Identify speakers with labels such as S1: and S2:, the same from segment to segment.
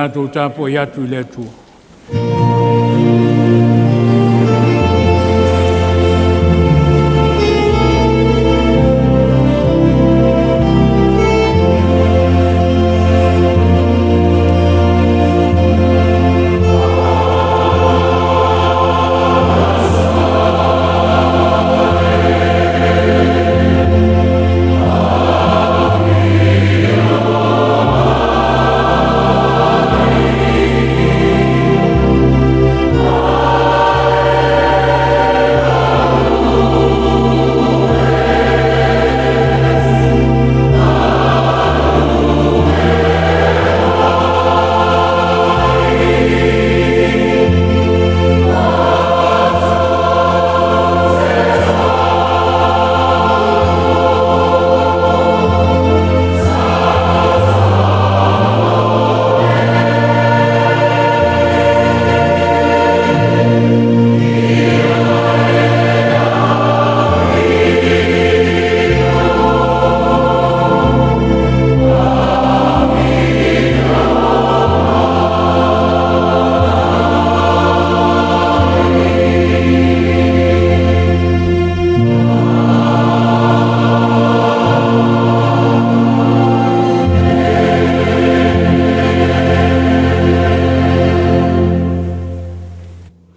S1: Tatou tapuai atu i le Atua.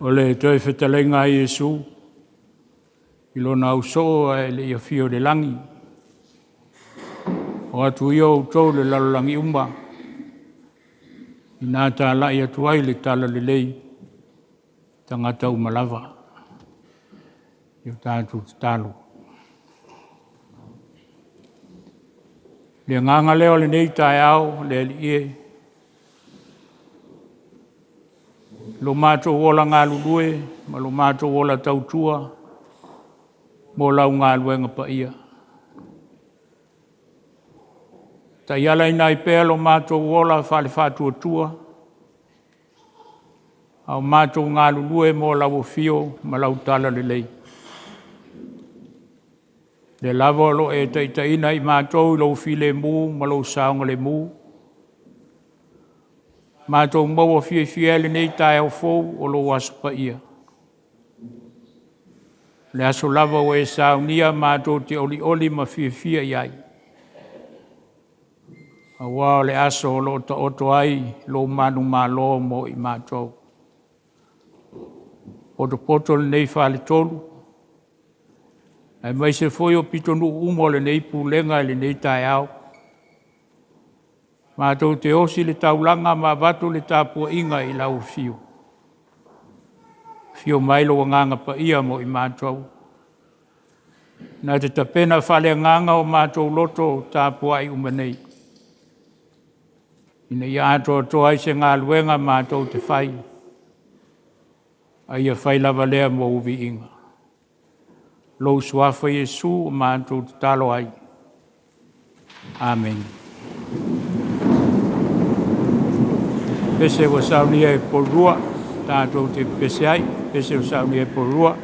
S1: O le toe fetalaiga a Iesu i lona ausoo ae le i afio i le lagi. “O atu ia outou i le lalolagi uma ina talai atu ai le Talalelei i tagata uma lava.” Ia tatou tatalo. O le agaga lea o lenei taeao le Alii e, i lo matou ola galulue ma lo matou ola tautua mo lau galuega paia, taialaina ai pea lo matou ola faale-faatuatua a o matou galulue mo lau afio ma lau talalelei. O lea lava o lo o e taitaiina i matou i lou filemu ma lou saogalemu, matou maua fiafia ai lenei taeao fou o lou Aso Paia, o le aso lava ua e saunia matou te olioli ma fiafia i ai, aua o le aso o lo o taoto ai lou manumalo mo i matou. Potopoto lenei faletolu aemaise foi o pitonuu uma o lenei Pulega i lenei taeao, matou te osi le taulaga ma avatu le tapuaiga i lau afio, afio mai lou Agaga Paia mo i matou. Na te tapena faaleagaga o matou loto tapuai uma nei, ina ia atoatoa ai se galuega matou te fai, a ia fai lava lea mo ou viiga. Lou Suafa Iesu ua matou tatalo ai. Amene. Pese ua saunia e Popolulua tatou te pepese ai, pese ua saunia e Popolulua.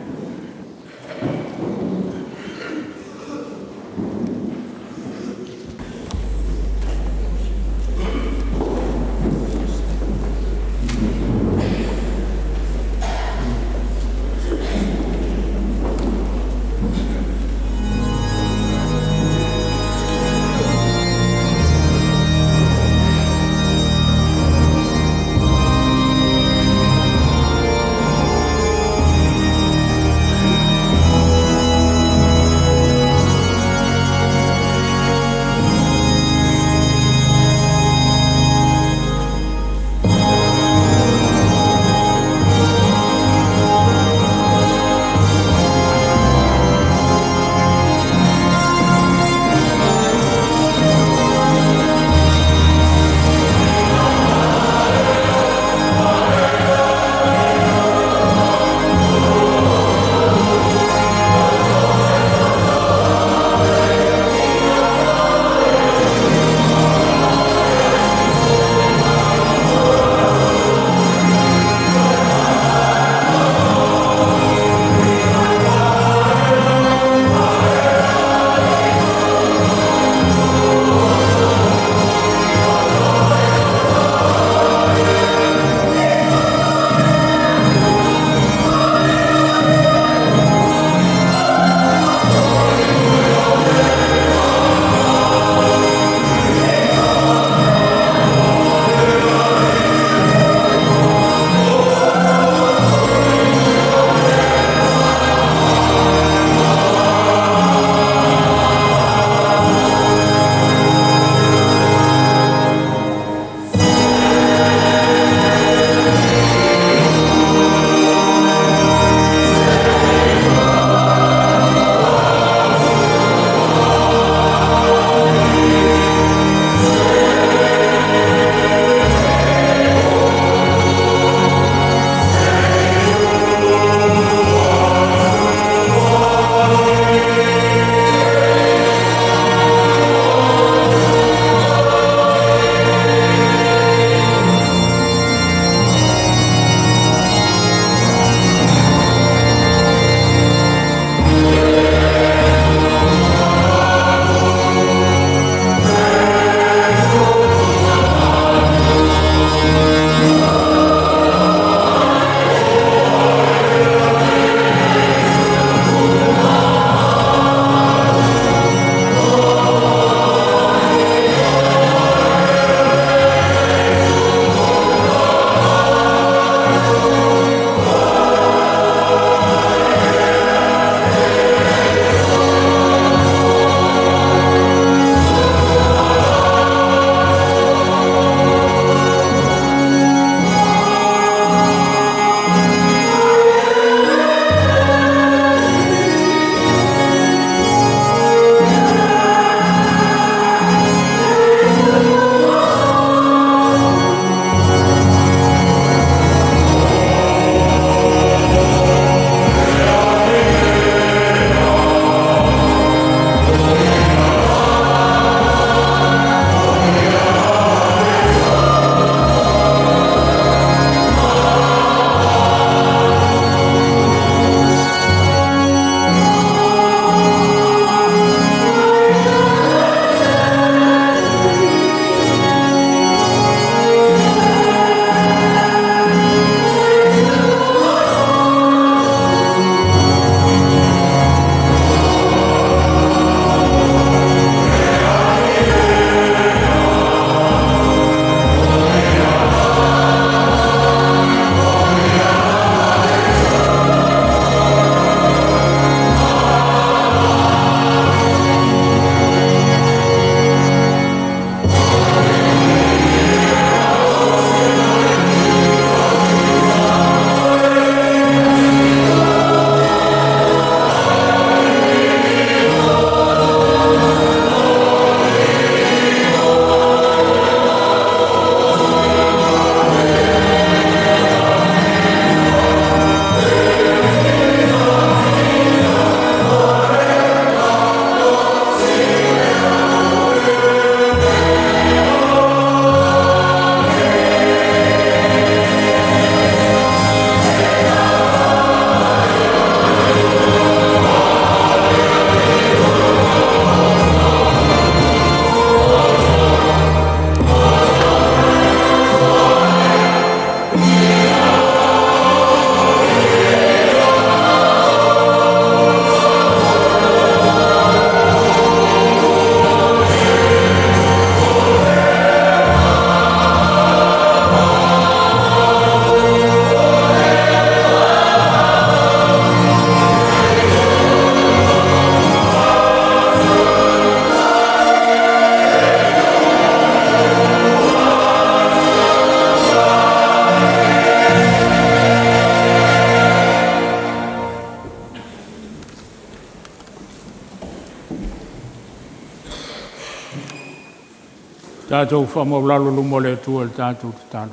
S1: Tatou faamaualalo luma o le Atua i le tatou tatalo.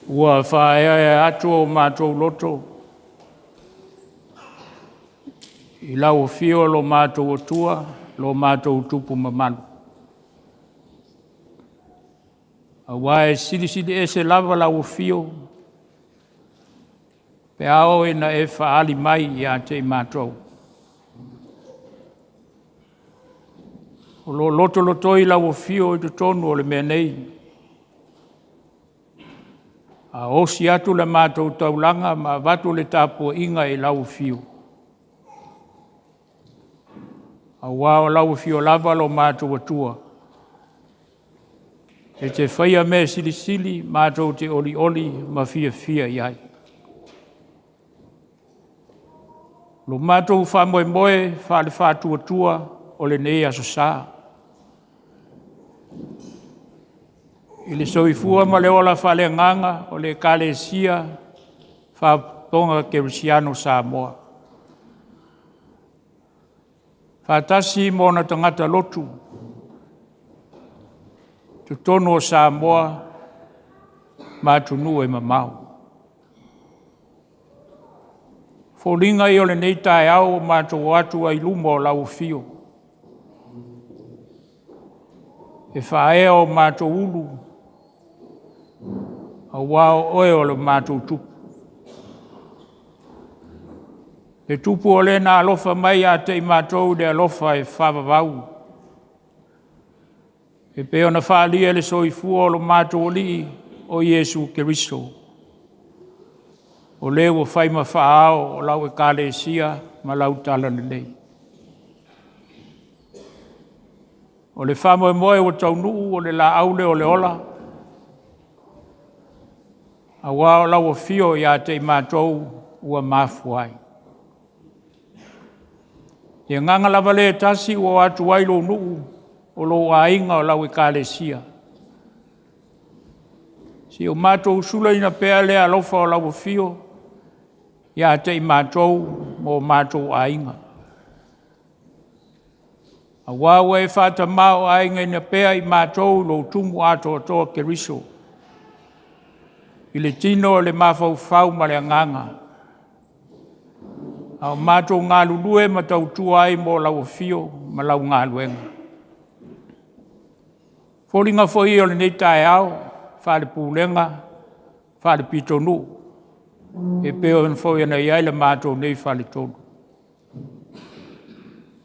S1: Ua faaeaea atu o matou loto i lau afio lo matou Atua, lo matou Tupu mamalu, aua e silisili ese lava lau afio pe a oo ina e faaali mai ia te i matou. O lo o lotolotoi lau afio i totonu o le mea nei, a osi atu le matou taulaga ma avatu le tapuaiga i lau afio, aua o lau afio lava lo matou Atua e te faia mea silisili matou te olioli ma fiafia i ai. Lo matou faamoemoe faale-faatuatua o lenei Aso Sa, i le soifua ma le ola faaleagaga o le Ekalesia Faapotopotoga Kerisiano o Samoa, faatasi ma ona tagata lotu i totonu o Samoa ma atunuu e mamao. O foliga ia o lenei taeao ua matou o atu ai i luma o lau afio e faaea o matou ulu aua o oe o lo matou Tupu. Le Tupu o le na alofa mai ia te i matou i le alofa e faavavau, e pei ona faaalia i le soifua o lo matou Alii o Iesu Keriso, o Le ua fai ma Faa-ao o lau Ekalesia ma lau talalelei. O le faamoemoe ua taunuu o le laau lea o le ola, aua o lau afio ia te i matou ua mafua ai. O le agaga lava lea e tasi ua o atu ai lou nuu, o lou aiga, o lau Ekalesia, seia o matou sulaina pea le alofa o lau afio ia te i matou ma o matou aiga, aua ua e faatamaoaigaina pea i matou i lou tumu atoatoa Keriso i le tino, le mafaufau ma le agaga, a o matou galulue ma tautua ai mo lau afio ma lau galuega. O foliga foi ia o lenei taeao faale-Pulega, faale-pitonuu e pei foi ona i ai le matou nei faletolu.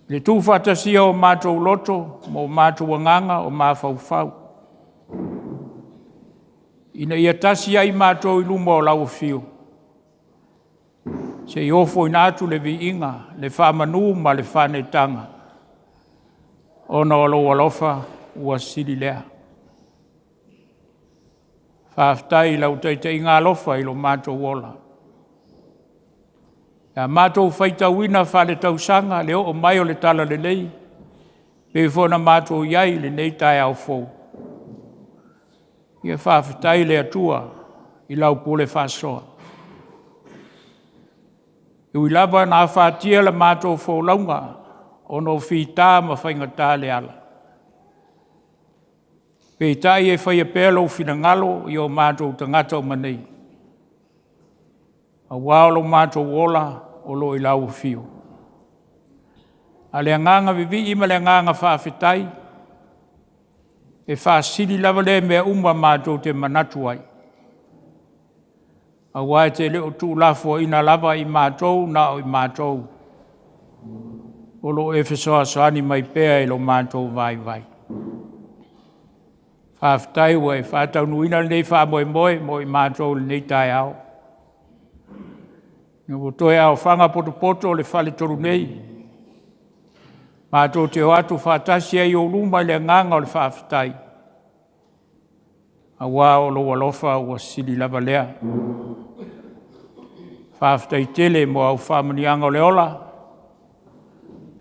S1: I le tuufaatasia o matou loto ma o matou agaga o mafaufau, ina ia tasi ai matou i luma o lau afio, se i ofoina atu le viiga, le faamanu ma le faaneetaga, ona o lou alofa ua sili lea. Faafetai i lau taitaiga alofa i lo matou ola. Pe a matou faitauina faaletausaga le oo mai o le talalelei pei foi ona matou i ai i lenei taeao fou, ia faafetai i le Atua i lau pule faasoa. E ui lava ina afatia le matou folauga ona o fita ma faigata le ala, peitai e faia pea lou finagalo i o matou tagata uma nei, aua o lo matou ola o lo o i lau Afio. A o le agaga vivii ma le agaga faafetai, e faasili lava lea i mea uma matou te manatu ai, aua e te le o tuulafoaiina lava i matou na o i matou, o lo o e fesoasoani mai pea i lo matou vaivai. Faafetai ua e faataunuuina lenei faamoemoe mo i matou i lenei taeao, ina ua toe aofaga potopoto le faletolu nei, matou te o atu faatasi ai i ou luma i le agaga o le faafetai, aua o lou alofa ua sili lava lea. Faafetai tele mo au faamanuiaga o le ola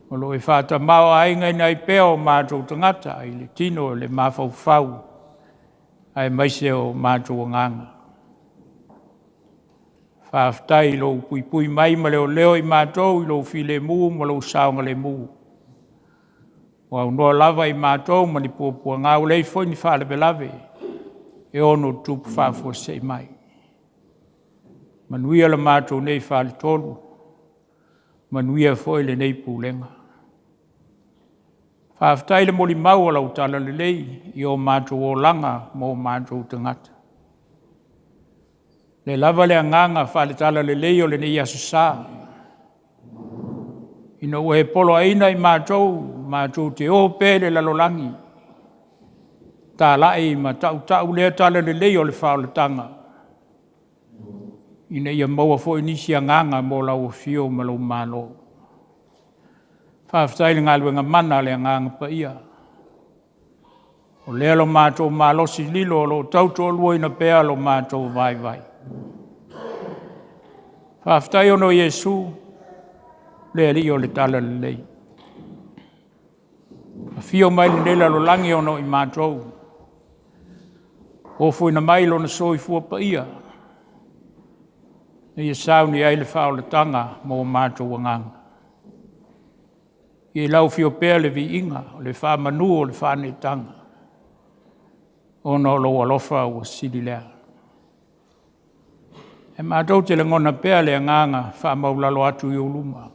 S1: o lo o e faatamaoaigaina ai pea o matou tagata i le tino, le mafaufau aemaise o matou agaga. Faafetai i lou puipui mai ma leoleo i matou i lou filemu ma lou saogalemu. Ua aunoa lava i matou ma ni puapuaga, ua leai foi ni faalavelave e ono tutupu faafuasei mai. Manuia le matou nei faletolu, manuia foi lenei Pulega. Faafetai le molimau o lau talalelei i o matou olaga ma o matou tagata. O lea lava le agaga faale-talalelei o lenei Aso Sa, ina ua e poloaiina i matou matou te o pea i le lalolagi, talai ma tautau lea talalelei o le faaolataga, ina ia maua foi nisi agaga mo lau afio ma lou Malo. Faafetai i le galuega mana a le Agaga Paia, o lea lo matou malosi lilo o lo o tautoaluaina pea lo matou vaivai. Faafetai ona o Iesu, le Alii o le talalelei, afio mai lenei lalolagi ona o i matou, ofoina mai Lona soifua paia ina ia sauni ai le faaolataga mo matou agaga. Ia i lau afio pea le viiga, o le faamanu o le faaneetaga, ona o lou alofa ua sili lea. E matou te lagona pea le agaga faamaualalo atu i ou luma,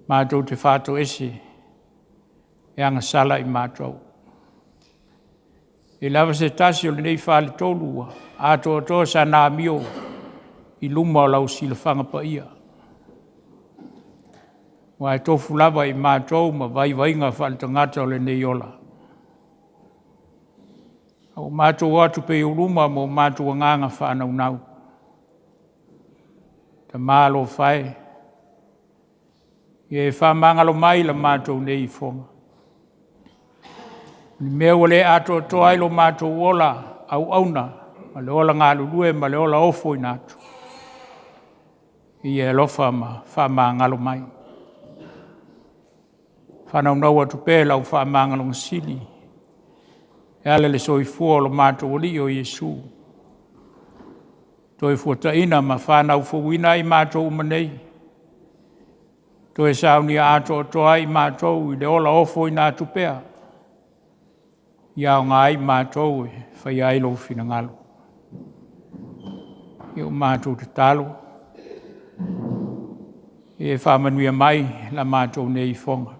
S1: matou te faatoese e agasala i matou. E leai lava se tasi o lenei faletolu ua atoatoa sana amio i luma o lau silafaga paia, aua e tofu lava i matou ma vaivaiga faale-tagata o lenei ola. A ua matou o atu pea i ou luma ma o matou agaga faanaunau, Tama alofa e, ia e faamagalo mai la matou nei ifoga. O le mea ua le atoatoa ai lo matou ola auauna ma le ola galulue ma le ola ofoina atu, ia e alofa ma faamagalo mai. E faanaunau atu pea i lau faamagaloga sili e ala i le soifua o lo matou Alii o Iesu, Toefuataiga ma fanau fouina ai i matou uma nei, toe saunia atoatoa ai i matou i le ola ofoina atu pea, ia aoga ai i matou e faia ai lou finagalo. Ia ua matou tatalo, ia e faamanuia mai la matou nei ifoga,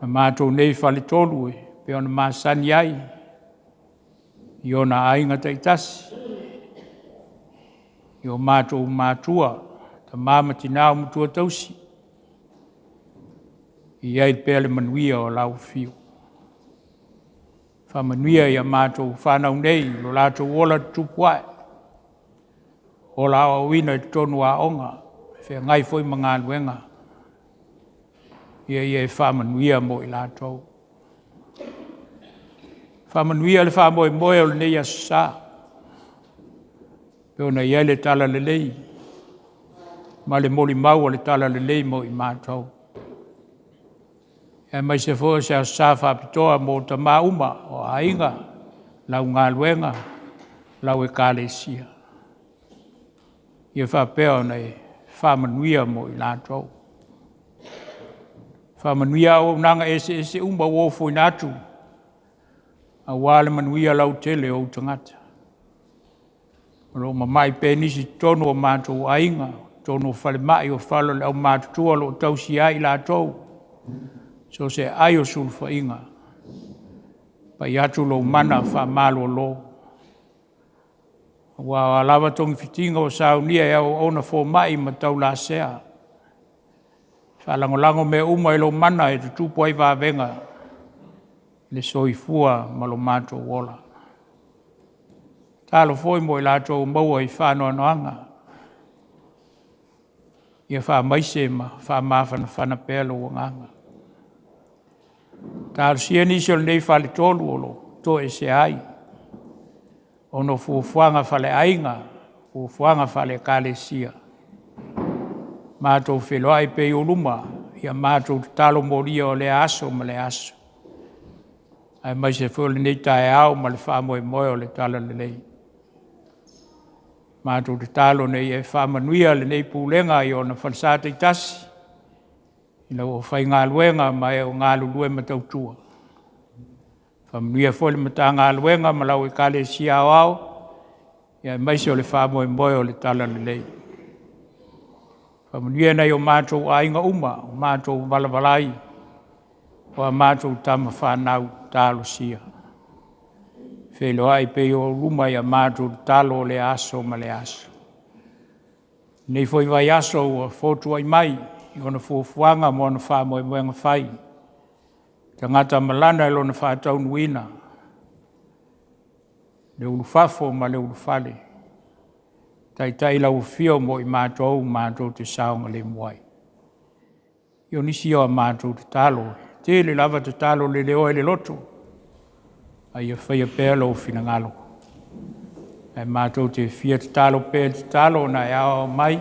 S1: la matou nei faletolu e pei ona masani ai i ona aiga taitasi, i o matou matua, tama ma tina o matua tausi, ia i ai pea le manuia o lau afio. Faamanuia ia matou fanau nei i lo latou ola tutupu ae, ola aoaoina i totonu o aoga, feagai foi ma galuega, ia e faamanuia mo i latou. Faamanuia le faamoemoe o lenei Aso Sa e pei ona i ai le talalelei ma le molimau o le talalelei mo i matou, aemaise foi o se Aso Sa faapitoa mo tama uma o aiga, lau galuega, lau Ekalesia, ia faapea ona e faamanuia mo i latou. Faamanuia auaunaga eseese uma ua ofoina atu aua le manuia lautele o ou tagata. O lo o mamai pea nisi i totonu o matou aiga, totonu o falemai, o fale o le aumatutua o lo o tausia ai i latou, so o se aai o sulufaiga, pai atu lou mana faamalolo, aua o a lava togafitiga ua saunia e auauna fomai ma taulasea, faalagolago mea uma i lou mana e tutupu ai vavega i le soifua ma lo matou ola. Tatalo foi mo i latou ua maua i faanoanoaga, ia faamaise ma faamafanafana pea lou agaga. Talosia nisi o lenei faletolu o lo o toesea ai ona o fuafuaga faaleaiga, fuafuaga faale-Ekalesia, matou feiloai pea i ou luma i a matou tatalo molia o lea aso ma lea aso, aemaise foi o lenei taeao ma le faamoemoe o le talalelei. Matou tatalo ina ia e faamanuia lenei Pulega i ona falesa taitasi. I lau aufaigaluega ma e o galulue ma tautua, faamanuia foi i le Matagaluega ma lau Ekalesia Aoao aemaise o le faamoemoe o le Talalelei. Faamanuia i nai o matou aiga uma o matou valavala ai, o a matou tama fanau, talosia feiloai pea i ou luma i a matou tatalo o lea aso ma lea aso. O lenei foi vaiaso ua fotuai mai i ona fuafuaga ma ona faamoemoega fai, tagata malana i lona faataunuuina, le ulufafo ma le ulufale, taitai lau afio mo i matou matou te saogalemu ai. Ia o nisi ia o a matou tatalo, e tele lava tatalo leleoa i le loto, a ia faia pea lou finagalo. Ae matou te fia tatalo pea i le tatalo na e aoao mai,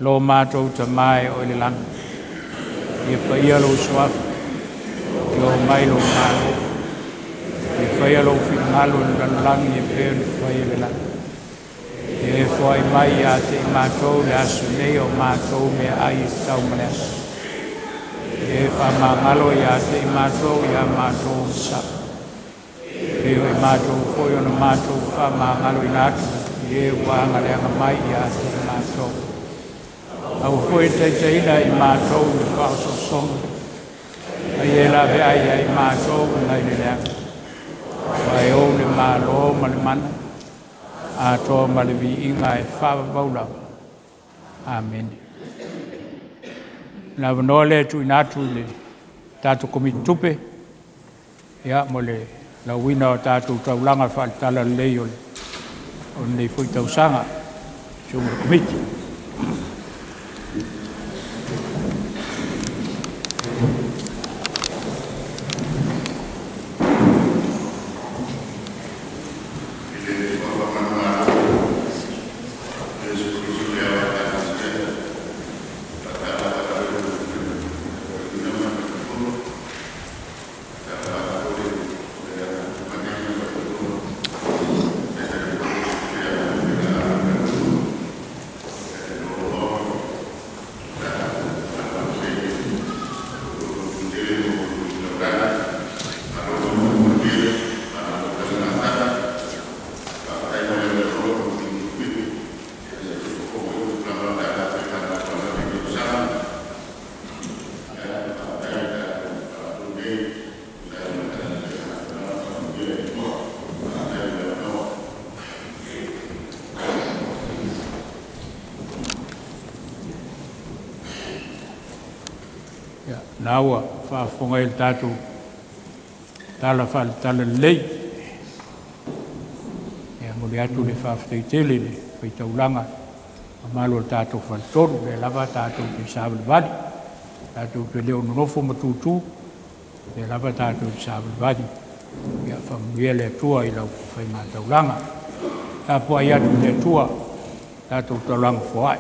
S1: lo matou Tama e oo i le lagi, ia paia lou Suafa, ia oo mai lou Malo, ia faia lou finagalo i le lalolagi e pei ona faia i le lagi. Ia e foai mai ia te i matou i le aso nei a matou meaai e tatau ma le aso. Ia e faamagalo ia te i matou ia matou ogasami, e pei foi matou foi ona matou faamagaloina atu i e ua agaleaga mai ia te i matou. Aua foi e te taitaiina i matou i le faaosoosoga, a ia e laveai ia i matou mai le leaga, aua e ou le Malo ma le mana, atoa ma le viiga e faavavau lava. Amene. O le avanoa lea e tuuina atu i le tatou Komiti Tupe mo le lauina o tatou taulaga faale-Talalelei o lenei foi tausaga. Lau Susuga i le Komiti. Ia, o lena ua faafofoga i le tatou Tala Faaletala Lelei. E momoli atu le faafetai tele i le faitaulaga i le mamalu o le tatou Faletolu, o lea lava tatou te savalivali, tatou te le o nonofo ma tutu, o lea lava tatou te savalivali. Ia faamanuia le Atua i lau faigataulaga. Tapuai atu i le Atua tatou taulaga foai.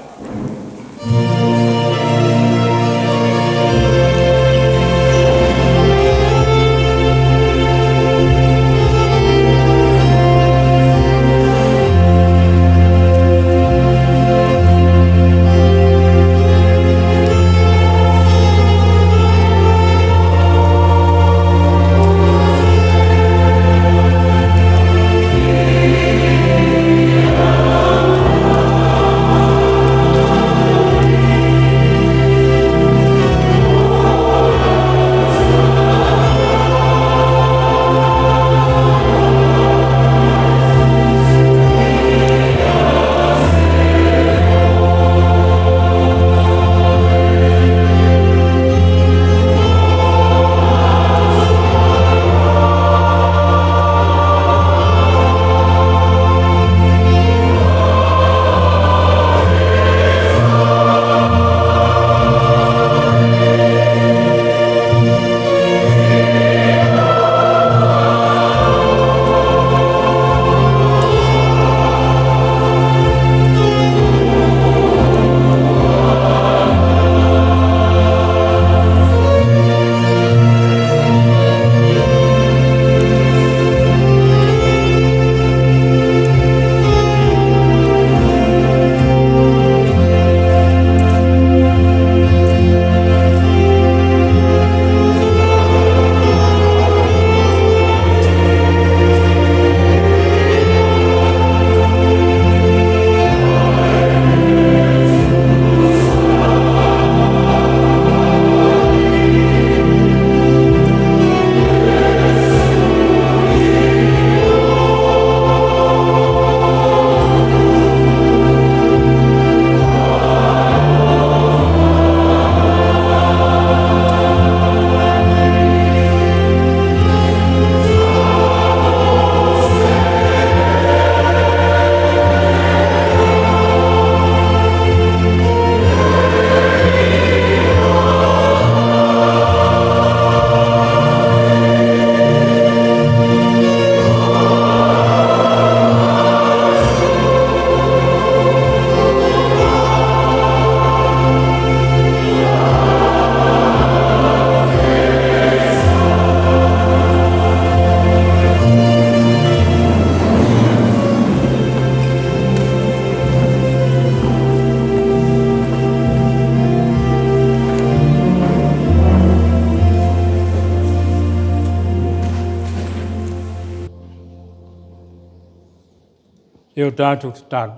S1: Se i o tatou tatalo.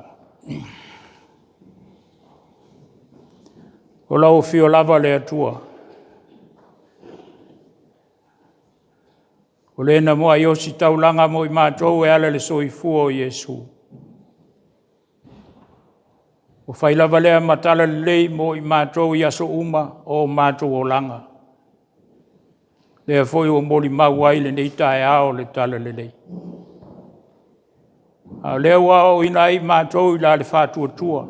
S1: O lau afio lava le Atua, o Le na muai ositaulaga mo i matou e ala i le soifua o Iesu. Ua fai lava lea ma talalelei mo i matou i aso uma o o matou olaga, lea foi ua molimau ai lenei taeao le talalelei. A o lea ua aoaoina ai matou i la le faatuatua,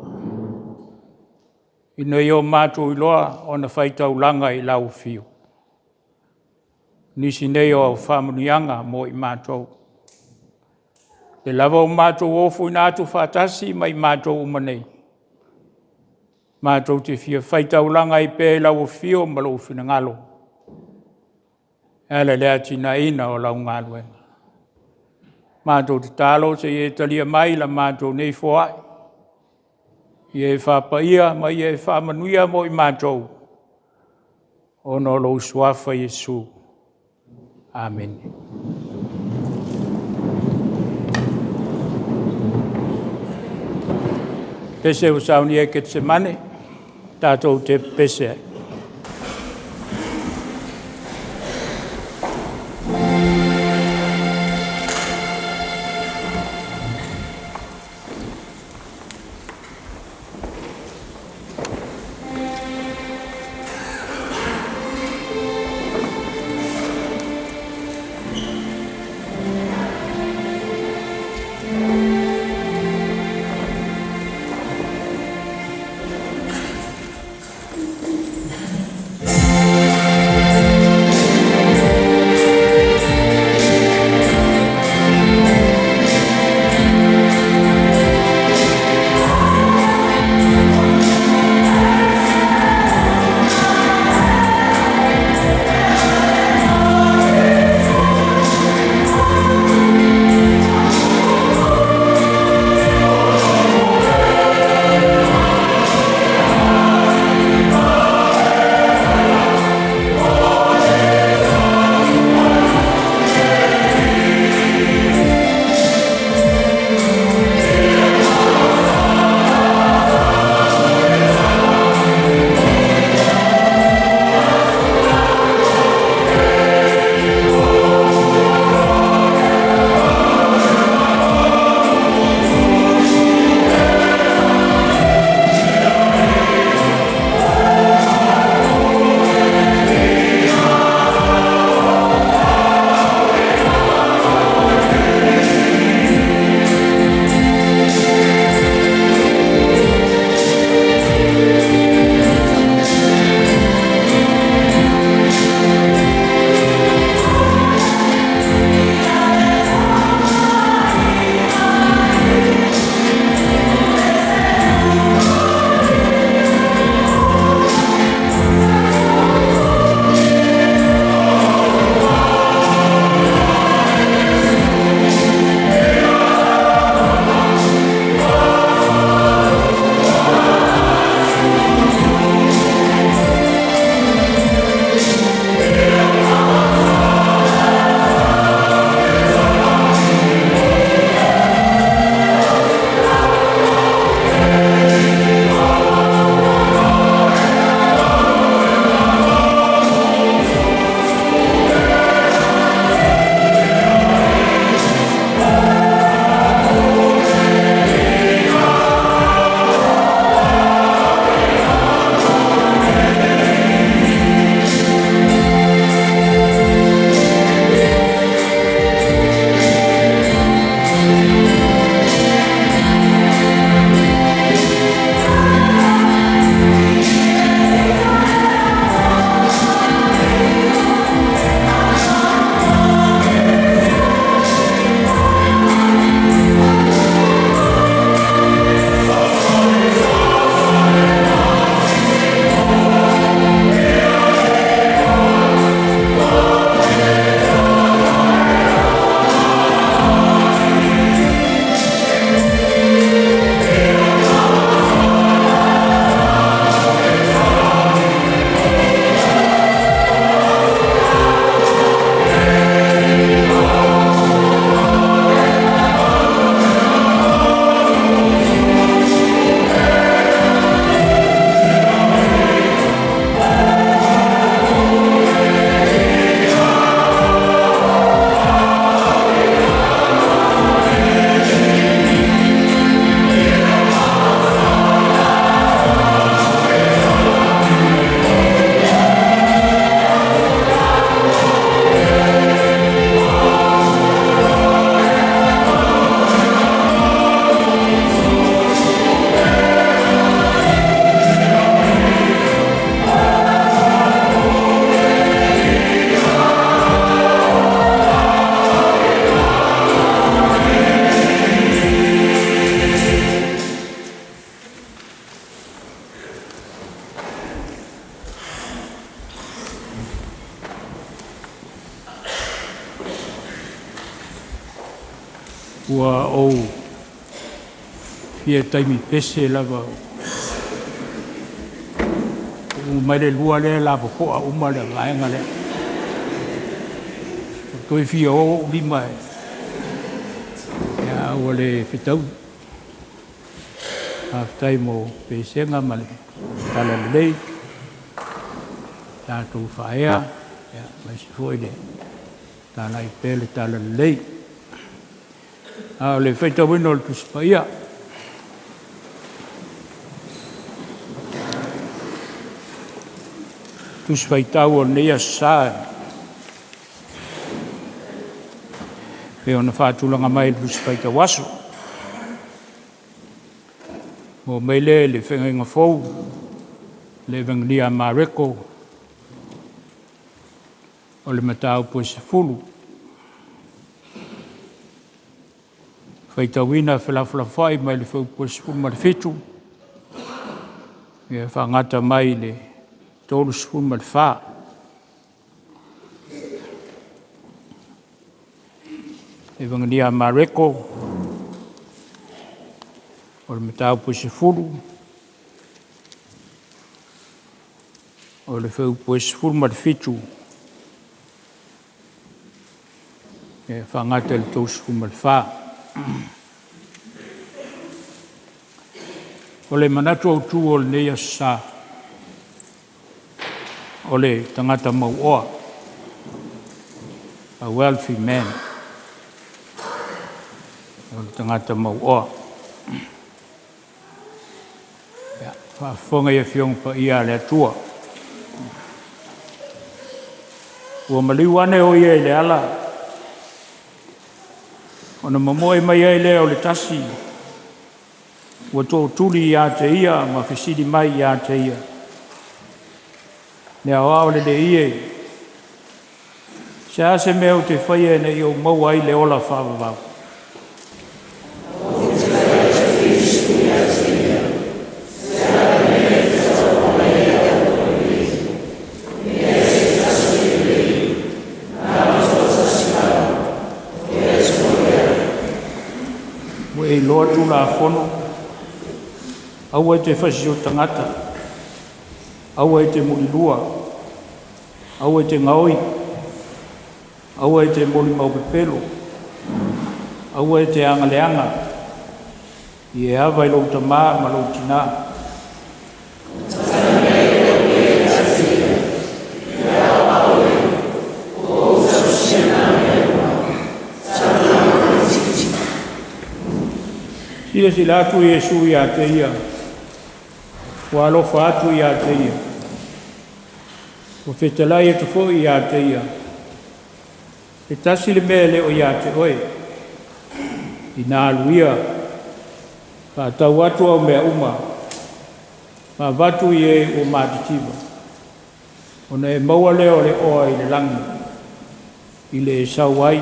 S1: ina ia o matou iloa ona faitaulaga i lau afio. Nisi nei o au faamanuiaga mo i matou. O lea lava ua matou ofoina atu faatasi ma i matou uma nei, matou te fia faitaulaga ai pea i lau afio ma lou finagalo e ala i le atinaeina o lau galuega. Matou tatalo se i e talia mai la matou nei foai, ia e faapaia ma ia e faamanuia mo i matou, ona o lou Suafa Iesu. Amene. Pese ua saunia i Getesemane, tatou te pepese ai. Ua ou fia taimi pese lava, ua mai le 2 lea lapopoa uma le vaega lea. Ua toe fia o ou lima e, ia, ua le fetaui. Faafetai mo pesega ma le talalelei, tatou faaea, ia, aemaise foi le talai pea le talalelei. A o le faitauina o le Tusi Paia, Tusi Faitau o lenei Aso Sa e pei ona faatulaga mai i le Tusi Faitau Aso. Maua mai lea i le Feagaiga Fou, le Evagelia a Mareko, o le mataupu e 10, faitauina felafolafoai mai le fuaiupu e 17, ia faagata mai le 34. Evagelia a Mareko, o le mataupu e 10, o le fuaiupu e 17, e faagata i le 34. O le manatu autu o lenei Aso Sa, o le tagata mauoa, a wealthy man, o le tagata mauoa. Ia, faafofoga i Afioga Paia a le Atua, ua maliu ane o ia i le ala ona momoe mai ai lea o le tasi ua tootuli ia te ia ma fesili mai ia te ia, “Le Aoao Lelei e, se a se mea ou te faia ina ia ou maua ai le ola faavavau?” Ua e iloa Tulafono, aua e te fasi o tagata, aua e te mulilua, aua e te gaoi, aua e te molimau pepelo, aua e te aga leaga, ia e ava i lou tama ma lou tina.” Silasila atu Iesu ia te ia, ua alofa atu ia te ia, ua fetalai atu foi ia te ia, “E tasi le mea e le o ia te oe. Ina alu ia, faatau atu au mea uma, ma avatu i e ua matitiva, ona e maua lea o le oa i le lagi, i le e sau ai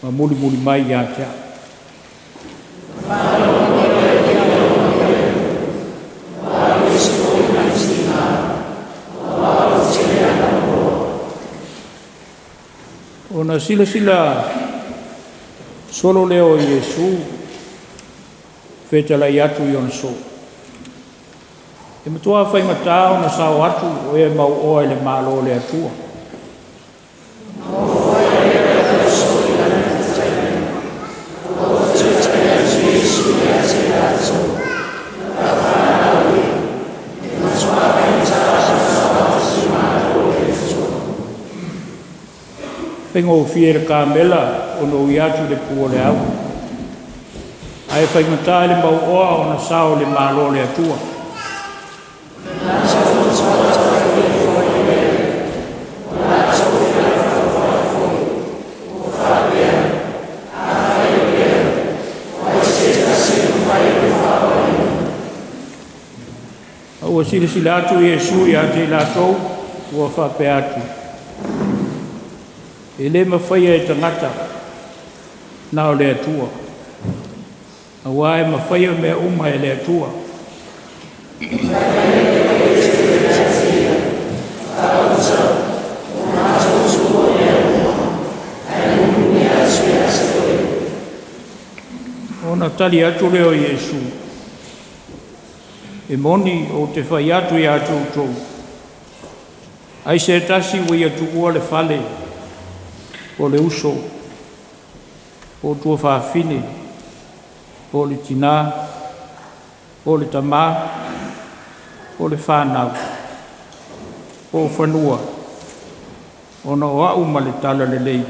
S1: ma mulimuli mai ia te a'u.” Ona silasila solo lea o Iesu fetalai atu i ona soo, e matua faigata ona sao atu o e mauoa i le Malo o le Atua. E faigofie i le kamela ona ui atu i le pu o le au, ae faigata i le mauoa ona sao i le Malo o le Atua.” A ua silasila atu Iesu ia te i latou, ua faapea atu, “E le mafaia e tagata, na o le Atua, aua e mafaia mea uma e le Atua.” Ona tali atu lea o Iesu, E moni ou te fai atu ia te outou, ai se tasi ua ia tuua le fale, po o le uso, po o tuafafine, po o le tina, po o le tama, po o le fanau, po o fanua, ona o au ma le Talalelei,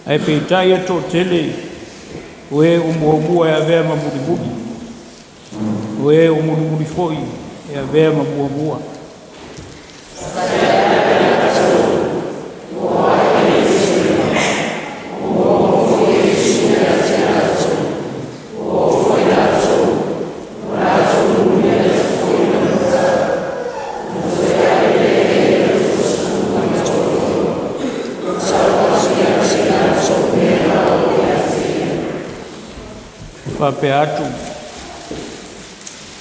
S1: Ae peitai e toatele o e ua muamua e avea ma mulimuli, o e ua mulimuli foi e avea ma muamua. Faapea atu,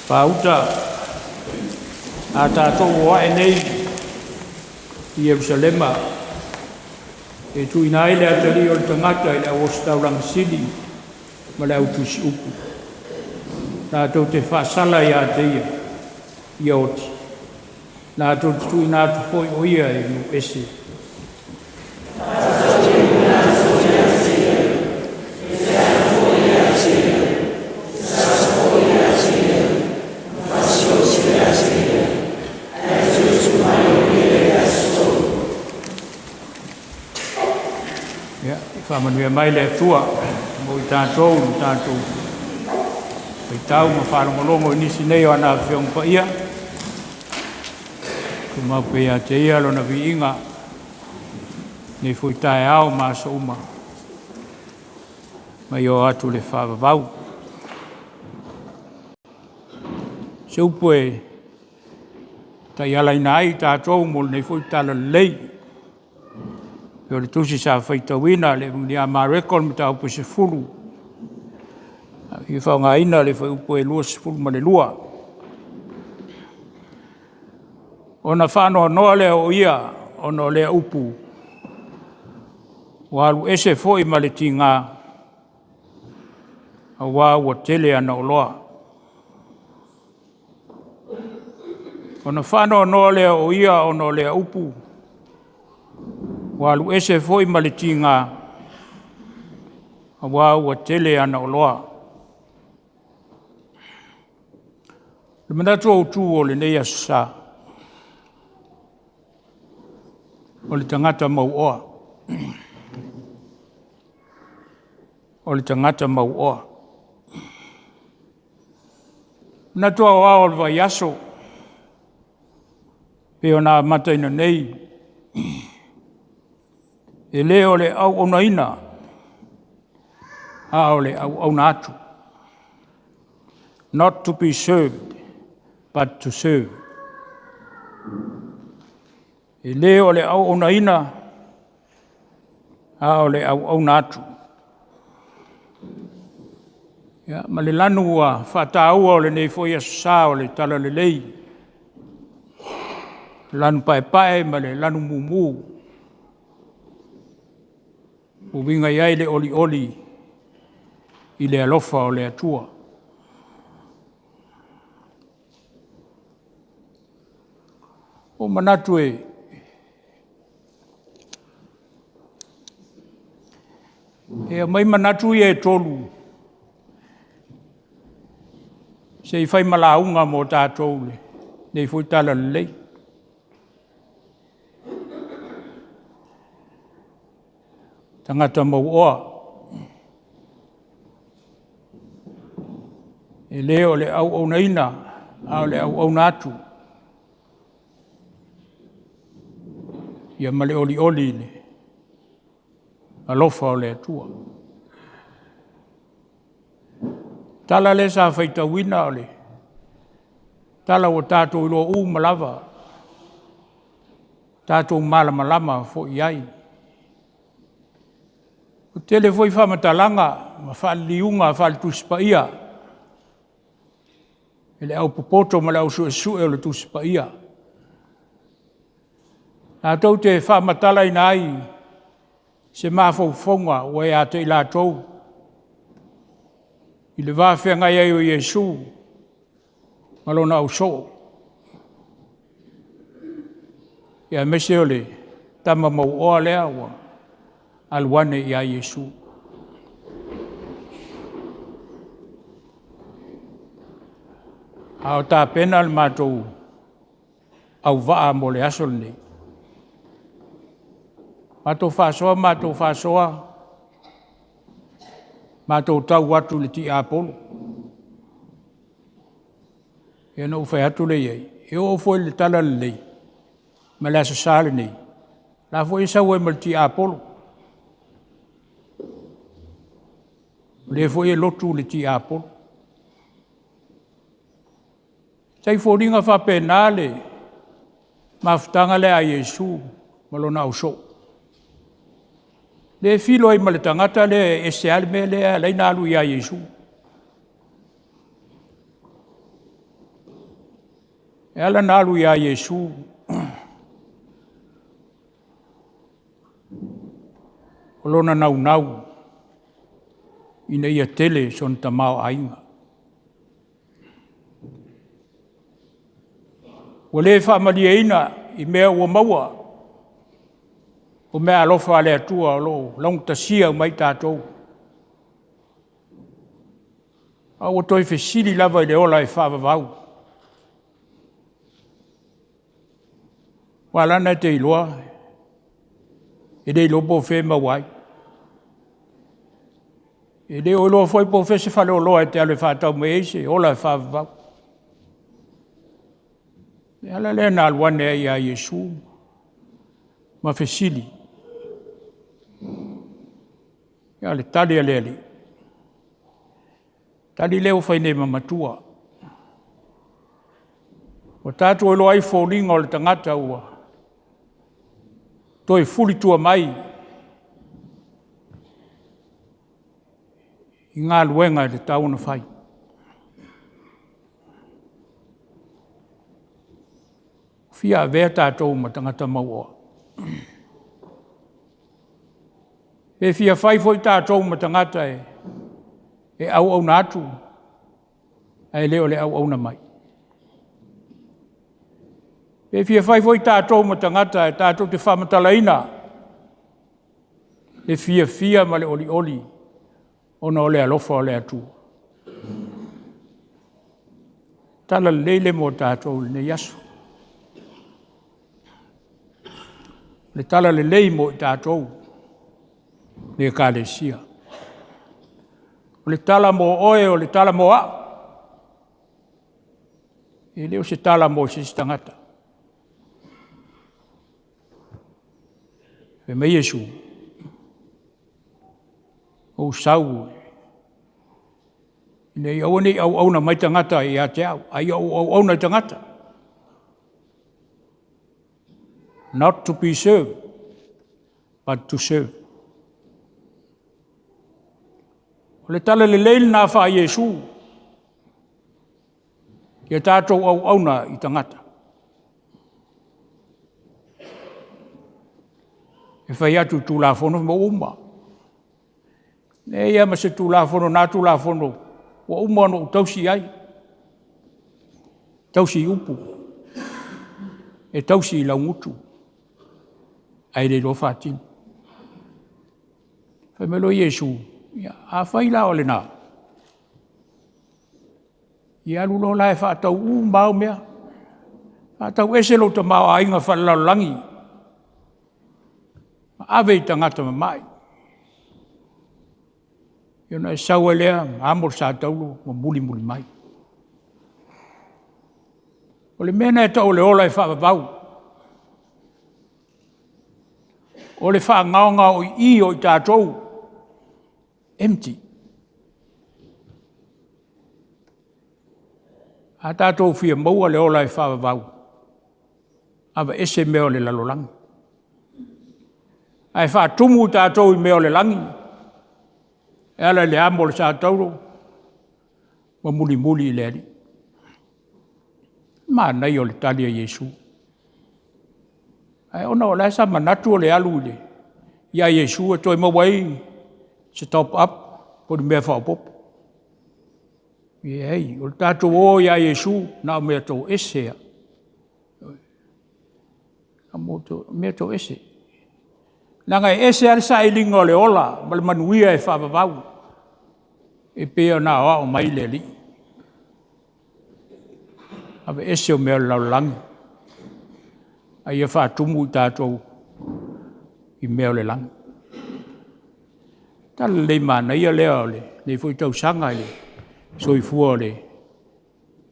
S1: “Papauta, a tatou o ae nei i Yerusalema e tuuina ai le Atalii o le Tagata i le au ositaulaga sili ma le au tusiupu, latou te faasala ia te ia, ia oti, latou te tuuina atu foi o ia e nuu ese. Ia faamanuia mai le Atua mo i tatou i le tatou faitau ma faalogologo i nisi nei o ana Afioga Paia, tumau pea ia te Ia Lona viiga i lenei foi taeao ma aso uma, mai oo atu i le faavavau. O se upu e taialaina ai tatou mo lenei foi Talalelei, pei o le tusi sa faitauina le Epikopo ia Mareko i le mataupu e 10, e fia faaaogaina le fuaiupu e 22. Ona faanoanoa lea o ia ona o lea upu, ua alu ese foi ma le tiga, auā ua tele ana oloa. Ona faanoanoa lea o ia ona o lea upu, ua alu ese foi ma le tiga, aua ua tele ana oloa. O le manatu autu o lenei Aso Sa, o le tagata mauoa. O le tagata mauoa. O manatu aoao o le vaiaso pei ona amataina nei, e le o le auaunaina, a o le auauna atu. Not to be served, but to serve. E le o le auaunaina, a o le auauna atu. Ia, ma le lanu ua faataua o lenei foi Aso Sa o le Talalelei, lanu paepae ma le lanu mumu, ua uiga i ai le olioli i le alofa o le Atua. Ua ou manatu e aumai manatu ia e tolu se i fai ma lauga mo tatou i lenei foi Talalelei. Tagata mauoa. E le o le auaunaina, a o le auauna atu. Ia ma le olioli i le alofa o le Atua. O le tala lea sa faitauina o le tala ua tatou iloa uma lava. tatou malamalama foi i ai. Ua tele foi faamatalaga ma faaliliuga faale-Tusi Paia e le aupopoto ma le ausuesue o le Tusi Paia, latou te faamatalaina ai se mafaufauga ua ia te i latou i le va feagai ai o Iesu ma lona ausoo, aemaise o le tama mauoa lea ua alu ane ia Iesu. A o tapena le matou auvaa mo le aso lenei, matou faasoa matou faasoa, matou tau atu i le tiapolo, ia ona ou fai atu lea i ai, e oo foi i le Talalelei ma le Aso Sa lenei, o la foi e sau ai ma le tiapolo. O lea foi e lotu le tiapolo. E tai foliga faapena le mafutaga lea a Iesu ma lona ausoo, lea e filo ai ma le tagata lea e ese lava le mea lea e ala ai ona alu ia Iesu. E ala ona alu ia Iesu, o lona naunau ina ia tele sona tamaoaiga. Ua le faamalieina i mea ua maua, o meaalofa a le Atua o lo o laugatasia uma ai i tatou, a ua toe fesili lava i le ola e faavavau. Ua ala ona e te iloa e le iloa po o fea e maua ai. E le o iloa foi po o fea se faleoloa e te alu e faatau mai ai se ola e faavavau. O le ala lea na alu ane ai ia Iesu ma fesili. A o le tali a le Alii, o le tali lea ua fai nei ma matua. Ua tatou iloa ai foliga o le tagata ua toe fulitua mai i galuega e tatau ona fai. Ua fia avea tatou ma tagata mauoa? Pe fia fai foi tatou ma tagata e auauna atu ae le o le auauna mai? Pe fia fai foi tatou ma tagata e tatou te faamatalaina le fiafia ma le olioli ona o le alofa o le Atua? O le tala lelei lea mo tatou i lenei aso. O le tala lelei mo i tatou le Ekalesia. O le tala mo oe o le tala mo au, e le o se tala mo se isi tagata. Fai mai Iesu, ou sau ina ia aua ne i auauna mai tagata ia te au, a ia ou auauna i tagata. Not to be served, but to serve. O le tala lelei lena faa-Iesu, ia tatou auauna i tagata. E fai atu i le Tulafono ua uma, e leai lava ma se Tulafono o na Tulafono ua uma ona ou tausi i ai, e tausi i upu, e tausi i laugutu, ae le iloa faatino. Fai mai loa Iesu, ia afai la o lena, ia alu loa la e faatau uma lava au mea, faatau ese lou tamaoaiga faalelalolagi ma ave i tagata mamai, ia ona e sau ai lea ma amo le satauro ma mulimuli mai. O le mea lena e tau o le ola e faavavau. O le faagaogaoioi o i tatou, empty. A tatou fia maua le ola e faavavau, aveese mea o le lalolagi. Ae faatumu i tatou i mea o le lagi, e ala i le amo a le sa tauro ma mulimuli i le Alii. Manaia o le tali a Iesu, ae ona o la sa manatu o le alu ia Iesu e toe maua ai se top up po o ni mea faaopoopo. Leai, o le tatou o ia Iesu, na o mea toese lava, mea toese. Leaga e ese lava le sailiga o le ola ma le manuia e faavavau, e pei ona aoao mai le Alii. Aveese o mea o le lalolagi, a ia faatumu i tatou i mea o le lagi. O le tala lelei manaia lea o lenei foi tausaga i le soifua o le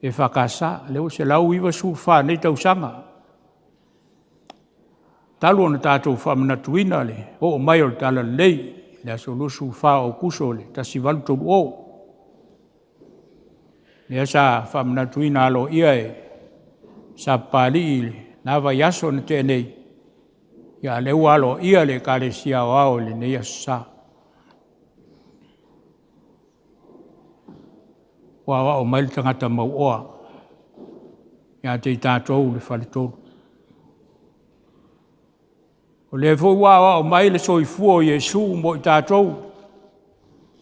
S1: EFKS, lea ua 194 nei tausaga talu ona tatou faamanatuina le oo mai o le Talalelei i le aso 24 o Aokuso 1830. Lea sa faamanatuina aloaia e Sapapalii i lena vaiaso na tea nei, a o lea ua aloaia le Ekalesia Aoao i lenei Aso Sa. Ua aoao mai le tagata mauoa ia te i tatou le Faletolu. O lea foi ua aoao mai le soifua o Iesu mo i tatou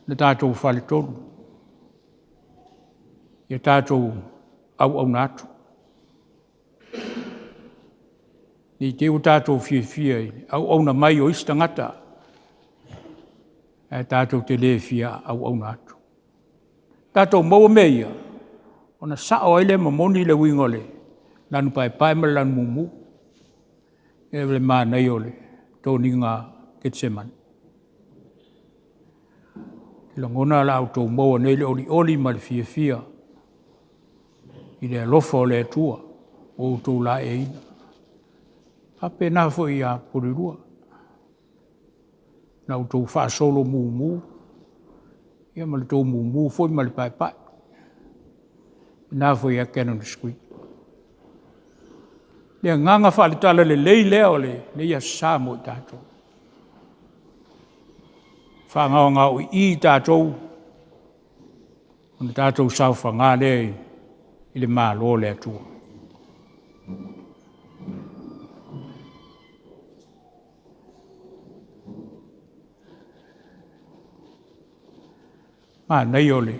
S1: le tatou Faletolu. Ia tatou auauna atu, ne i te i ua tatou fiafia i le auauna mai o isi tagata, ae tatou te le fia auauna atu. A tatou maua mea ia, ona sao ai lea ma moni le uiga o le lanu paepae ma le lanu mumu. E le manaia o le toniga Ketisemane. Ou te lagona o le a outou maua nei le olioli ma le fiafia i le alofa o le Atua ua outou laeiina. E faapena foi ia Polenua, na outou faasolo mumu ma le tou mumu foi ma le paepae. O lena foi ia Canon 1. O le agaga faale-Talalelei lea o lenei Aso Sa mo i tatou. Faagaogaoi'i i tatou ona tatou saofaga lea i le Malo o le Atua. Manaia o le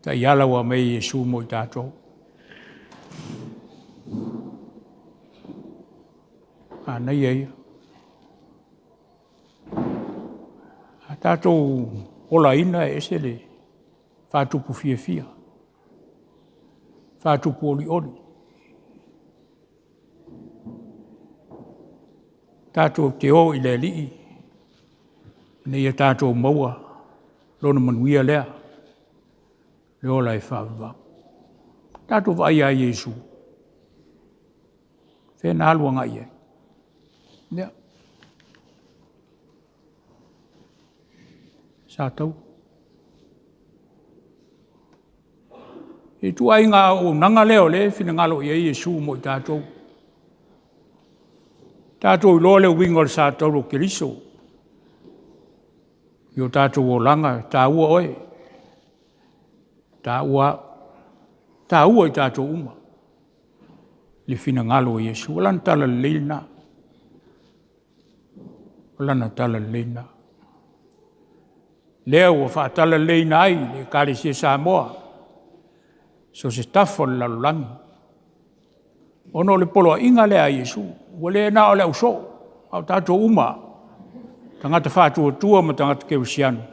S1: taiala ua aumai e Iesu mo i tatou. Manaia ia. A tatou olaina e ese le faatupu fiafia, faatupu olioli. Tatou te o i le Alii ina ia tatou maua Lona manuia lea, le ola e faavavau. Tatou vaai ia Iesu, o fea na alu agai i ai? Ia, sa tauro. O le ituaiga auaunaga lea o lea e finagalo i ai Iesu mo i tatou. Tatou iloa le uiga o le sa tauro o Keriso i o tatou olaga, e taua oe, e taua au, e taua i tatou uma le finagalo o Iesu. O lana talalelei lena, o lana talalelei lena. Lea ua faatalaleleiina ai le Ekalesia Samoa i so o se tafa o le lalolagi, ona o le poloaiga lea a Iesu, ua le na o le ausoo, a o tatou uma lava, tagata faatuatua ma tagata kerisiano, o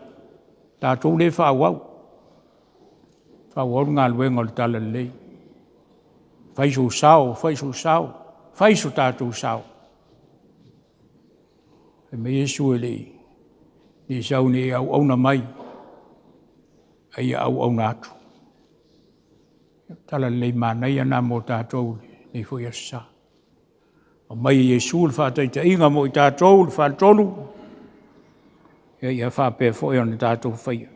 S1: tatou lea e faaauau, faaauau le galuega o le Talalelei. Fai sou sao, fai sou sao, fai so tatou sao. Fai mai Iesu e le i sau ina ia auauna mai, a ia auauna atu. O le talalelei manaia lena mo tatou i lenei foi Aso Sa. Aumai e Iesu le faataitaiga mo i tatou le faletolu, ia faapea foi ona tatou faia.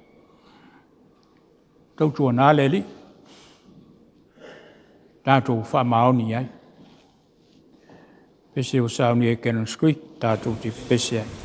S1: Tautuana le Alii, tatou faamaoni i ai. Pese ua saunia e Cannons Creek tatou te pepese ai.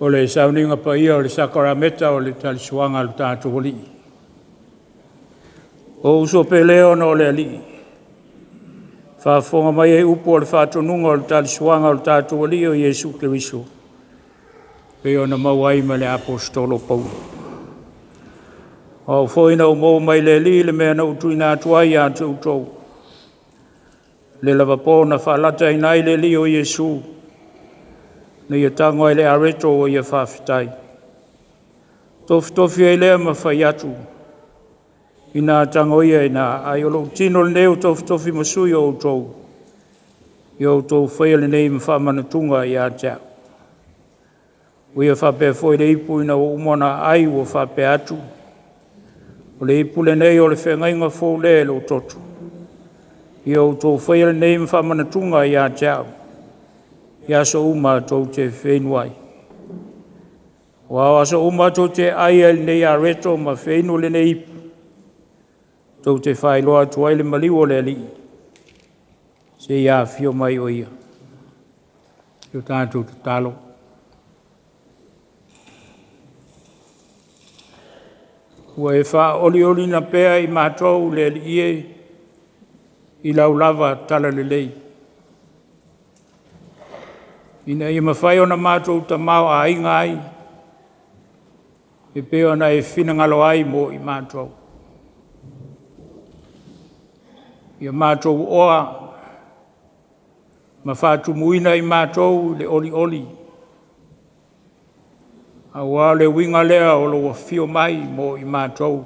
S1: O le sauniga paia o le sakarameka o le talisuaga a lo tatou Alii. O ou uso pele ona o le Alii, faafofoga maia i upu o le faatonuga o le talisuaga o le tatou Alii o Iesu Keriso pei ona maua ai mai le Aposetolo o Paulo. O au foi na ou maua mai le Alii le mea na ou tuuina atu ai ia te outou, le lava po na faalataina ai le Alii o Iesu, na ia tago ai i le areto ua ia faafetai, tofitofi ai lea ma fai atu, ‘Ina tago ia ina aai, o lou tino lenei ua tofitofi ma sui o outou, ia outou faia lenei ma faamanatuga ia te au.’ Ua ia faapea foi le ipu ina ua uma ona aai ua faapea atu, ‘O le ipu lenei o le feagaiga fou lea i lou toto. Ia outou faia lenei ma faamanatuga ia te au, i aso uma tou te feinu ai. Aua o aso uma tou te ai ai i lenei areto ma feinu i lenei ipu, tou te faailoa atu ai le maliu o le Alii, seia afio mai o Ia. O tatou tatalo. Ua e faaolioliina pea i matou le Alii e, i lau lava talalelei, ina ia mafai ona matou tamaoaiga ai e pei ona e finagalo ai mo i matou. Ia matou oa ma faatumuina i matou le olioli aua o le uiga lea o lou afio mai mo i matou.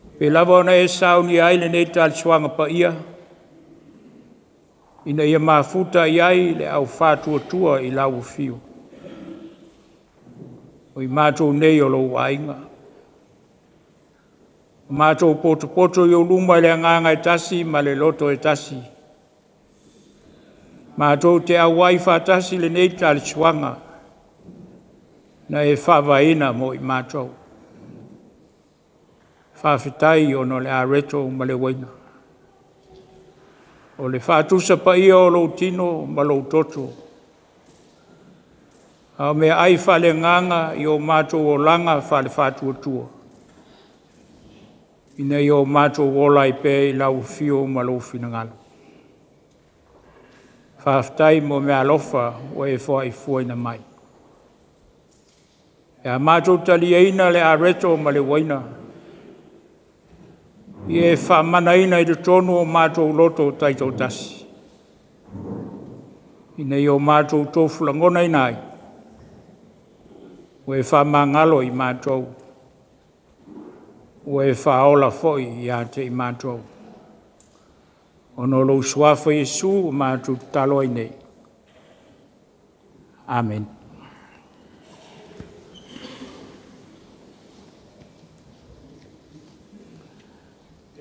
S1: E pei lava ona e saunia ai lenei talisuaga paia, ina ia mafuta i ai le au faatuatua i lau afio, o i matou nei o lou aiga. Ua matou potopoto i ou luma i le agaga e tasi ma le loto e tasi, matou te auai faatasi i lenei talisuaga na e faavaeina mo i matou. Faafetai ona o le areto ma le uaina, o le faatusa paia o lou tino ma lou toto, a o meaai faaleagaga i o matou olaga faale-faatuatua, ina ia o matou ola ai pea i lau afio ma lou finagalo. Faafetai mo meaalofa ua e foai mai. Pe a matou taliaina le areto ma le uaina, ia e faamanaina i totonu o matou loto taitoatasi, ina ia o matou tofu lagonaina ai, ua e faamagalo i matou, ua e faaola foi ia te i matou. Ona o lou Suafa Iesu ua matou tatalo ai nei. Amene.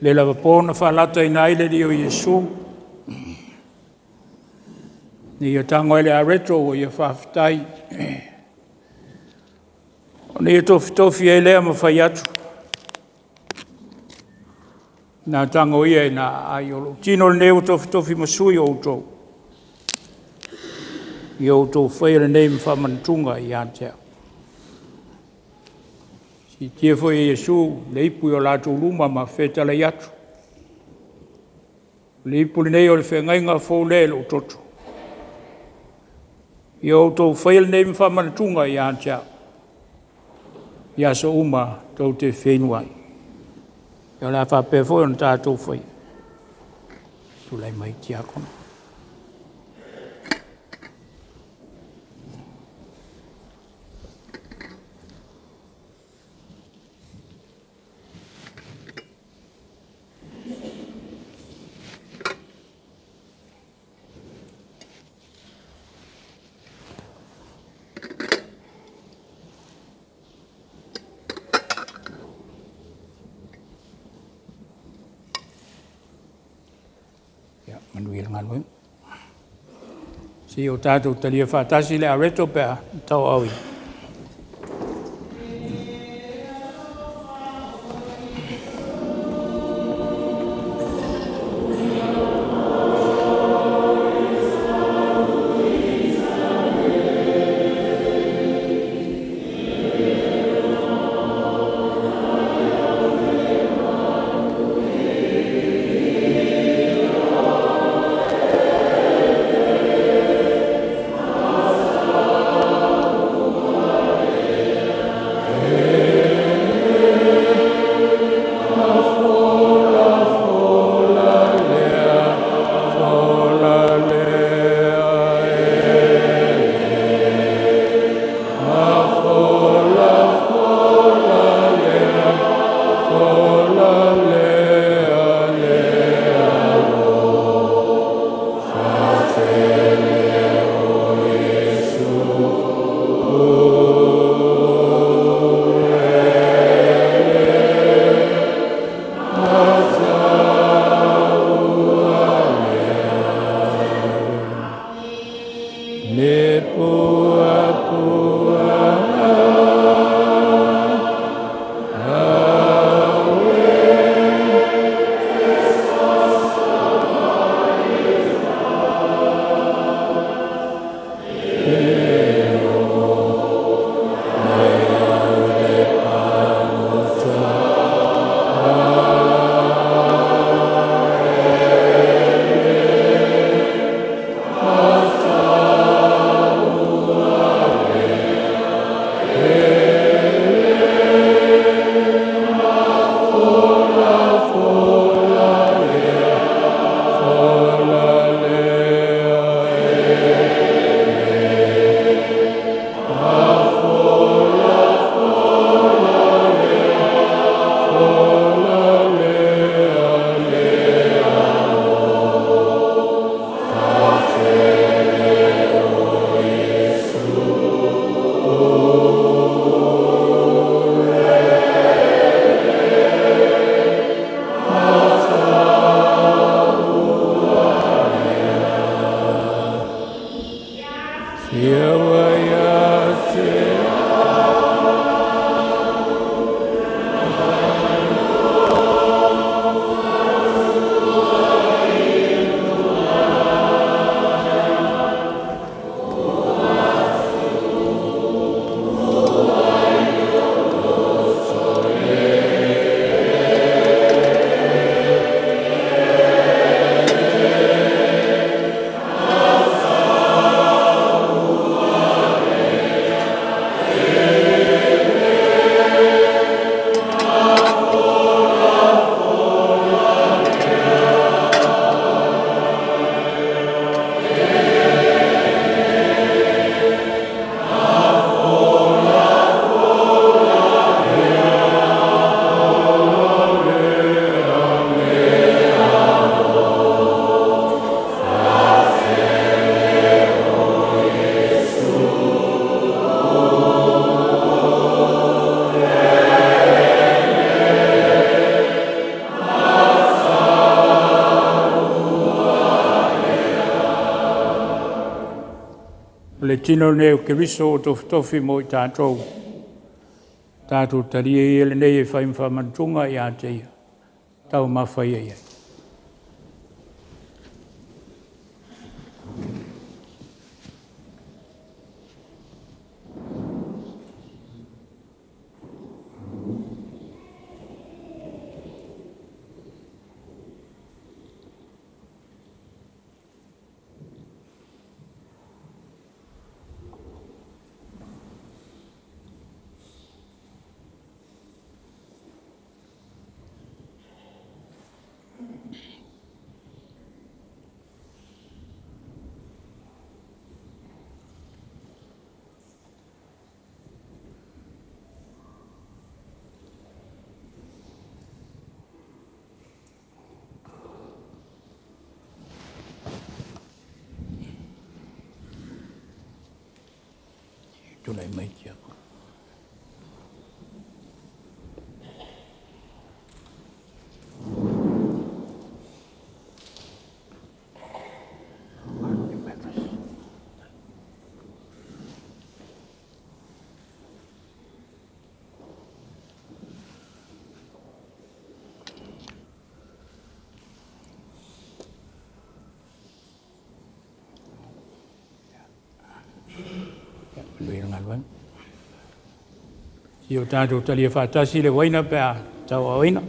S1: I le lava po na faalataina ai le Alii o Iesu, ina ia tago ai i le areto ua Ia faafetai, ona Ia tofitofi ai lea ma fai atu, “Ina tago ia ina aai, o lou tino lenei ua tofitofi ma sui o outou, ia outou faia lenei ma faamanatuga ia te au.” Siitia foi e Iesu le ipu i o latou luma ma fetalai atu, “O le ipu lenei o le feagaiga fou lea i lou toto. Ia outou faia lenei ma faamanatuga ia te au, i aso uma tou te feinu ai.” Ia o le a faapea foi ona tatou faia. Tulai mai Tiakono. Ia manuia le galuega. Se i o tatou talia faatasi le areto pe a tauaaoina. tino lenei o Keriso ua tofitofi mo i tatou, tatou talia ia lenei e fai ma faamanatuga ia te Ia, taumafa ia i ai. Tulai mai. Ia o tatou talia faatasi le uaina pe a tauaaoina.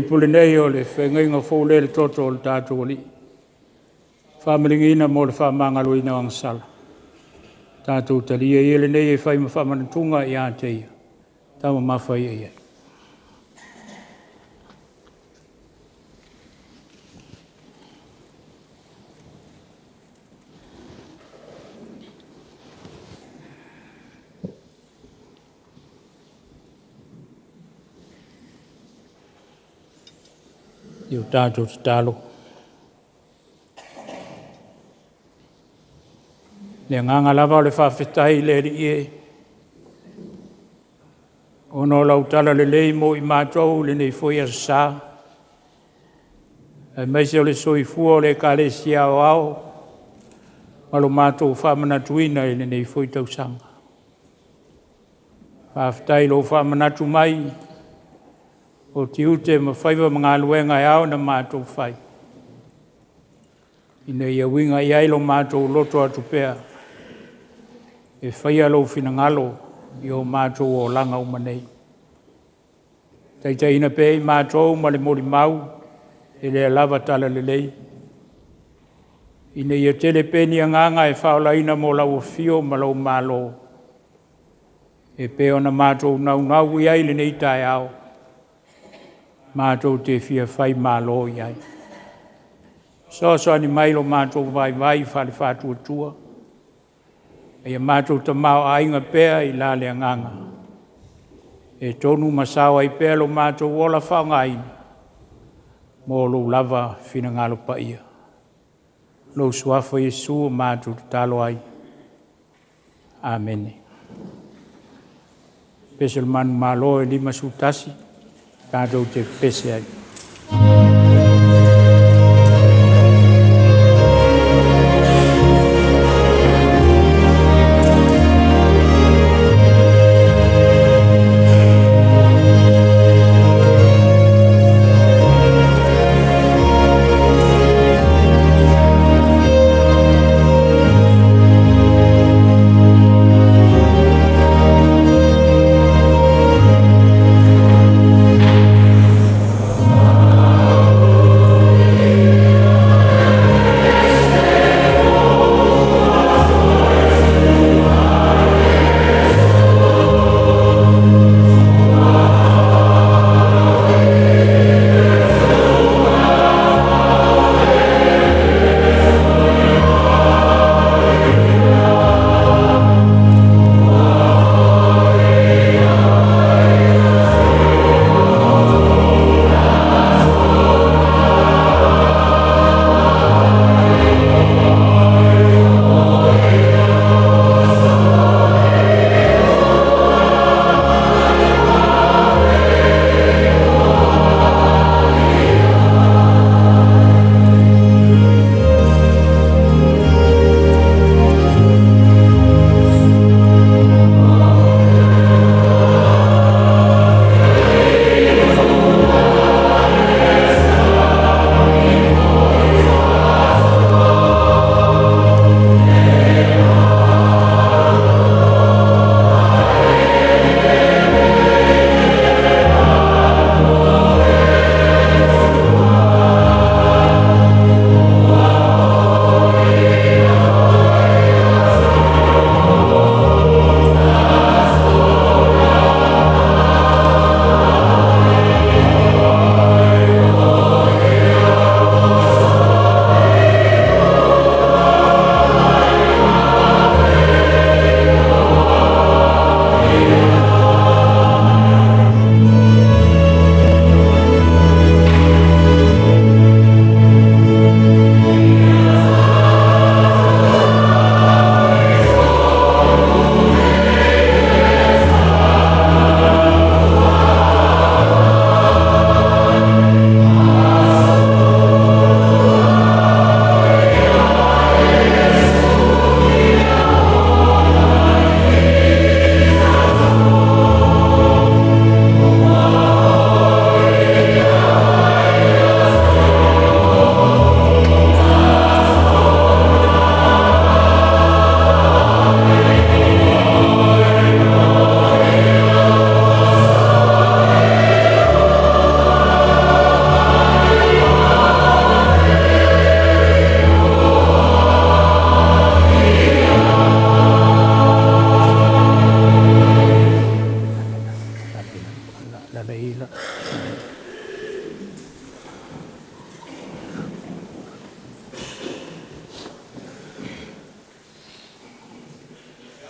S1: ipu lenei o le feagaiga fou lea i le toto o le tatou Alii, faamaligiina mo le faamagaloina o agasala. Tatou talia ia lenei e fai ma faamanatuga ia te Ia, taumamafa ia i ai. Ia o tatou tatalo. O le agaga lava o le faafetai i le Alii e, ona o lau talalelei mo i matou i lenei foi Aso Sa, aemaise o le soifua o le Ekalesia Aoao ma lo matou faamanatuina i lenei foi tausaga. Faafetai i lou faamanatu mai o tiute ma faiva ma galuega e ao ona matou fai, ina ia uiga i ai lo matou loto atu pea e faia lou finagalo i o matou olaga uma nei. Taitaiina pea i matou ma le molimau i lea lava talalelei, ina ia tele pea ni agaga e faaolaina mo lau afio ma lou Malo, e pei ona matou naunau i ai i lenei taeao, matou te fia fai malo i ai. Fesoasoani mai i lo matou vaivai faale-faatuatua, a ia matou tamaoaiga pea i la le agaga, e tonu ma sao ai pea lo matou ola faaaogaina mo lou lava finagalo paia. Lou Suafa Iesu ua matou tatalo ai. Amene. Pese o le manumalo e 51, tatou te pepese ai.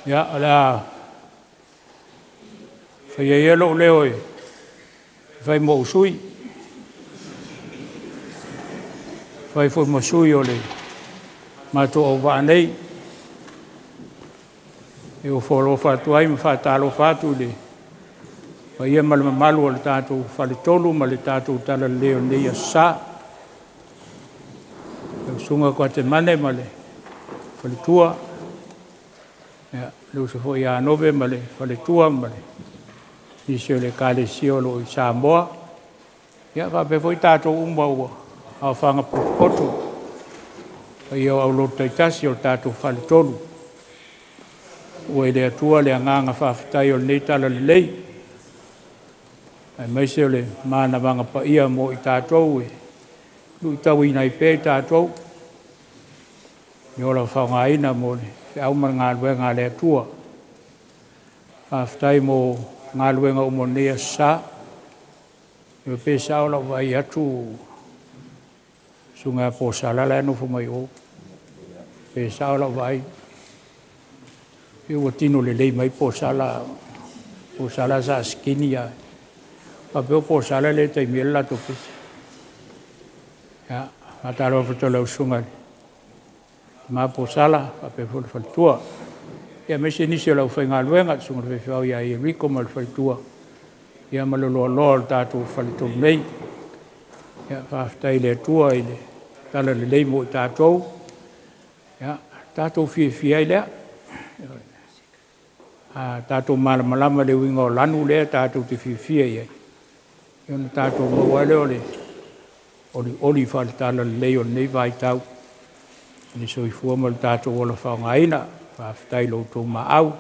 S1: Ia, o le a faia ia lou leo e fai ma ou sui, e fai foi ma sui o le matou auvaa nei, e ofo alofa atu ai ma faatalofa atu i le paia ma le mamalu o le tatou Faletolu ma le tatou Talalelei o lenei Aso Sa. Lau Susuga Patemane ma le faletua, le uso foi ia Nove ma le faletua ma nisi o le Ekalesia o lo o i Samoa, ia faapea foi tatou uma ua aofaga potopoto, le paia o aulotu taitasi o le tatou Faletolu. Ua i le Atua le agaga faafetai o lenei Talalelei, aemaise o le manavaga paia mo i tatou e luitauina ai pea i tatou i le ola faaaogaina mo le feau ma le galuega a le Atua. Faafetai mo galuega uma o lenei Aso Sa. Pe sao lau vaai atu le Susuga ia Posala la e nofo mai o, pe sao lau vaai, se ua tino lelei mai Posala, o Posala sa skinny lava. E faapea o Posala e le taimia le latou pese. Ia, e faatalofa atu foi i lau susuga i le tama Posala faapea foi le faletua, aemaise nisi o le aufaigaluega, le susuga i le faifeau ia Ieriko ma le faletua ma le loaloa o le tatou faletolu nei. Ia faafetai i le Atua i le talalelei mo i tatou, ia tatou fiafia ai lea. A tatou malamalama i le uiga o lanu lea tatou te fiafia i ai, ona tatou maua ai lea o le olioli faale-talalelei o lenei vaitau i le soifua ma lo tatou ola faaaogaina. Faafetai i lo outou maau,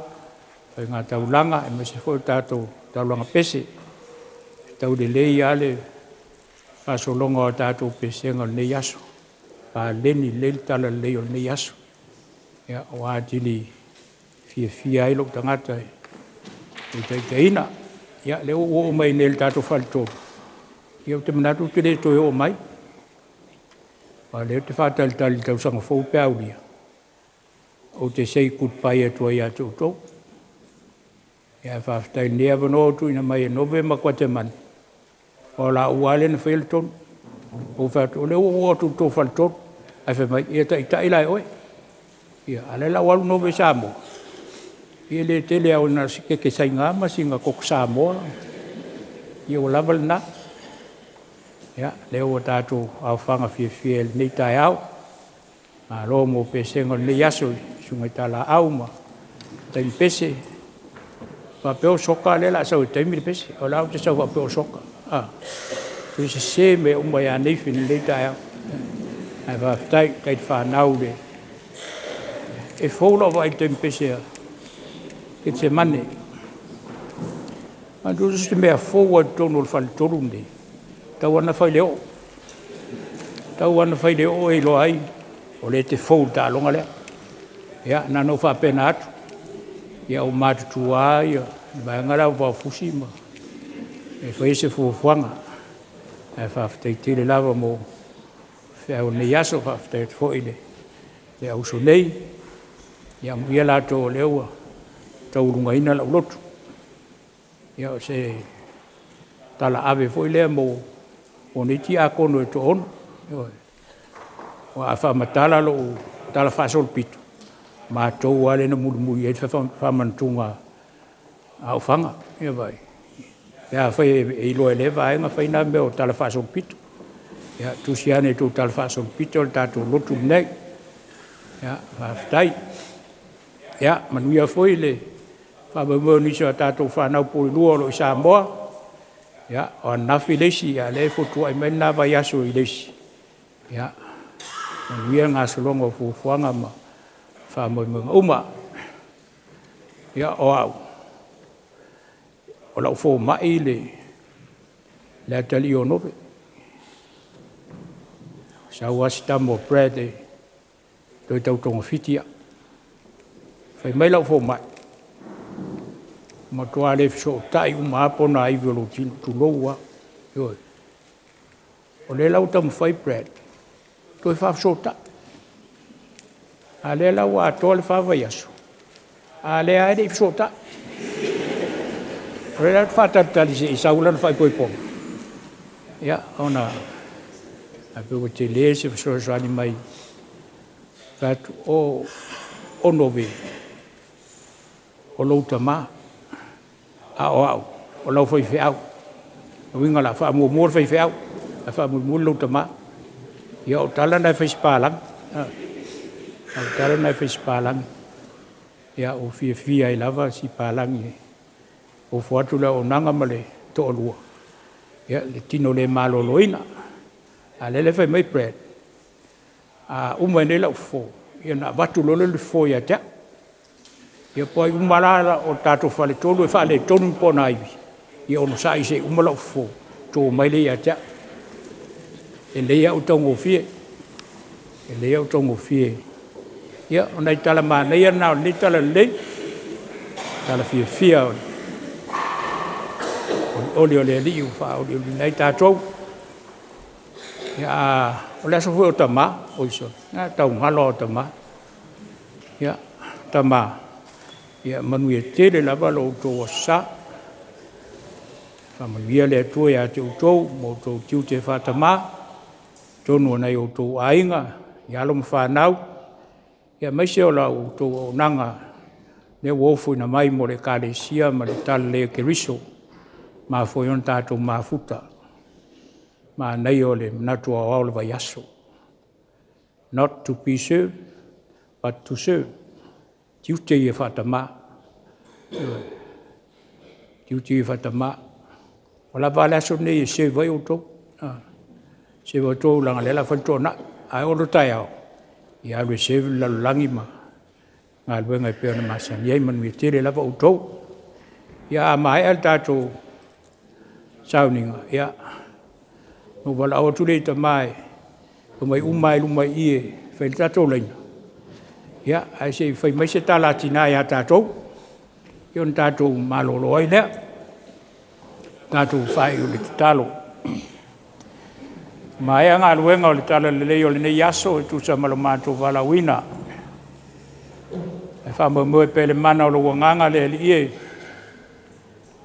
S1: faigataulaga aemaise foi o le tatou taulaga pese. E fetau lelei lava le faasologa o tatou pesega o lenei aso, paleni lelei le talalelei o lenei aso. Ua atili fiafia ai lou tagata e taitaiina. Ia o lea ua ou oo mai i inei i le tatou faletolu, ia ou te manatu ou te le toe oo mai, aua o lea ou te faatalitali i le tausaga fou pe a aulia ou te say goodbye atu ai ia te outou. Ae faafetai i lenei avanoa ua tuuina mai e Nove ma Patemane, aua o laua lava lea na faia le tonu. Ou fai atu, o lea ua ou oo atu i le tou faletolu, ae fai mai, ia taitai la e oe. Ia, a o lea la ua alu Nove i Samoa, ia e le tele lava na o si keke Saina ma sina koko Samoa, ia ua lava lena. Ia, o lea ua tatou aofaga fiafia i lenei taeao. Malo mo pesega o lenei aso i susuga i talaaui ma taimi pese. Faapea o soccer lea o le a sau e taimi le pese, o la e ou te sau faapea o soccer a? Toe sese mea uma ia Nathan i lenei taeao. Ae faafetai, faafetai i le fanau. E fou lau vaai i le taimi pese a Ketisemane. Manatua o se mea fou lava i totonu o le faletolu lenei, e tatau lava ona fai i le oo. E tatau lava ona fai i le oo e iloa ai o lea e te fou i le taaloga lea. Ia na ona ou faapena atu, ia ua matutua lava le vaega lea o Vaofusi ma e faia se fuafuaga. Ae faafetai tele lava mo feau o lenei aso. Faafetai atu foi i le auuso nei, ia amuia latou o lea ua taualugaina lau lotu. Ia o se talaave foi lea mo nei tiakono e toaono, ioe. Aua a faamatala lau talafaasolopito, o matou lava lea na mulimuli i ai le faamanatuga a Ofaga, ia vaai. Pe afai e iloa e lea vaega fai na mea o talafaasolopito. Ia tusi ane i le tou talafaasolopito le tatou lotu lenei. Faafetai. Ia manuia foi le faamoemoe o nisi o a tatou fanau pulelua o lo o i Samoa, ia o ananafi le isi a o lea e fotuai mai lena vaiaso i le isi. Ia manuia le gasologa o fuafuaga ma faamoemoega uma. Ia, o au, o lau fomai le atalii o Nove. Sau lava si tama o Brad e toe tau togafiti au. Fai mai lau fomai, ua matua le fesootai uma lava ponaivi o lou tino, tulou lava, ioe. O lea la ua taumafai Brad e toe faafesootai, a o lea la ua atoa le fa vaiaso A o lea lava e le i fesootai. O lea la ou te faatalitali se i sau lana faaipoipoga, ia ona… ae pei ua tele se fesoasoani mai. Ou fai atu, Honove o lou tama, a o au o lau faifeau. O lona uiga o le a faamuamua le faifeau ae faamulimuli lou tama. Ia o tala na e fai i se palagi. O tala na e fai i se palagi. Ia ua fiafia ai lava si palagi e ofo atu le auaunaga ma le toalua, ia le tino le maloloina. A o lea la e fai mai Brad, a uma nei lau fofo, ona avatu loa lea o le fofo ia te au. Ia po o ai uma lava o le tatou faletolu e faaletonu ni ponaivi, ia onosai se i uma lau fofo ona to mai lea ia te au. E lelei au e taugofie, e lelei au e taugofie. Ia o nai tala manaia na o lenei Talalelei, tala fiafia olioli o le Alii ua faaolioliina ai tatou. Ia, o le aso foi o tama, oi sole, a tau galo lava o tama. Ia, tama, ia manuia tele lava lo outou Aso Sa, faamanuia le Atua ia te outou ma outou tiute faatama i totonu o nai o outou aiga i alo ma fanau, aemaise o la outou auaunaga lea ua ofoina mai mo le Ekalesia ma le talalelei o Keriso ua mafua ai ona tatou mafuta. Manaia o le manatu aoao o le vaiaso, not to be served but to serve. O tiute ia faatama, ioe. O tiute ia faatama. Ua lava a le aso lenei e serve ai outou, serve outou leaga o lea o le a fai le toonai, ae oo loa taeao, ia alu e serve le lalolagi ma galuega e pei ona masani ai. Manuia tele lava outou. Ia a maea le tatou sauniga, ona ou valaau atu lea i tama e omai uma lava i luma i i e fai ai le tatou laina, ae se i fai mai se tala a tina ia tatou ona tatou malolo ai lea. Tatou faaiu i le tatalo. Ua maea galuega o le talalelei o lenei aso e tusa ma lo matou valaauina, ae faamoemoe pea i le mana o lou Agaga le Alii e,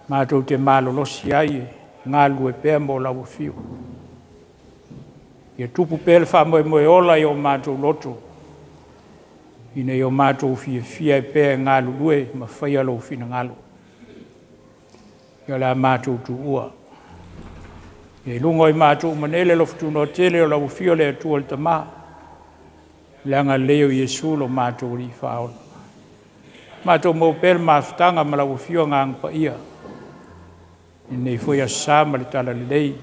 S1: matou te malolosi ai e galulue pea mo lau afio. Ia tupu pea le faamoemoe ola i o matou loto ina ia matou fiafia ai pea e galulue ma faia lou finagalo. Ia o le a matou tuua i luga o i matou uma nei le alofa tunoa tele o lau Afio le Atua le Tama, le agalelei o Iesu lo matou Alii Faaola. Matou maua pea le mafutaga ma lau Afio Agaga Paia i lenei foi Aso Sa ma le talalelei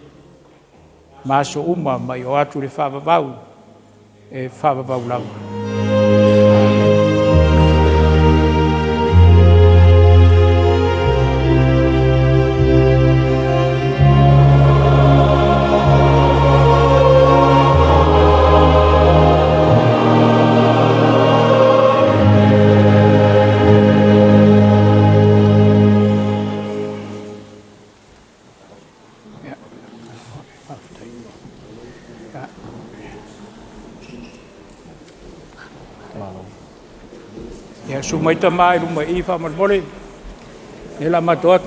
S1: ma aso uma ma i oo atu i le faavavau, e faavavau lava. Ia, susu mai tama i luma i i faamolemole, o lea o le a matou o atu.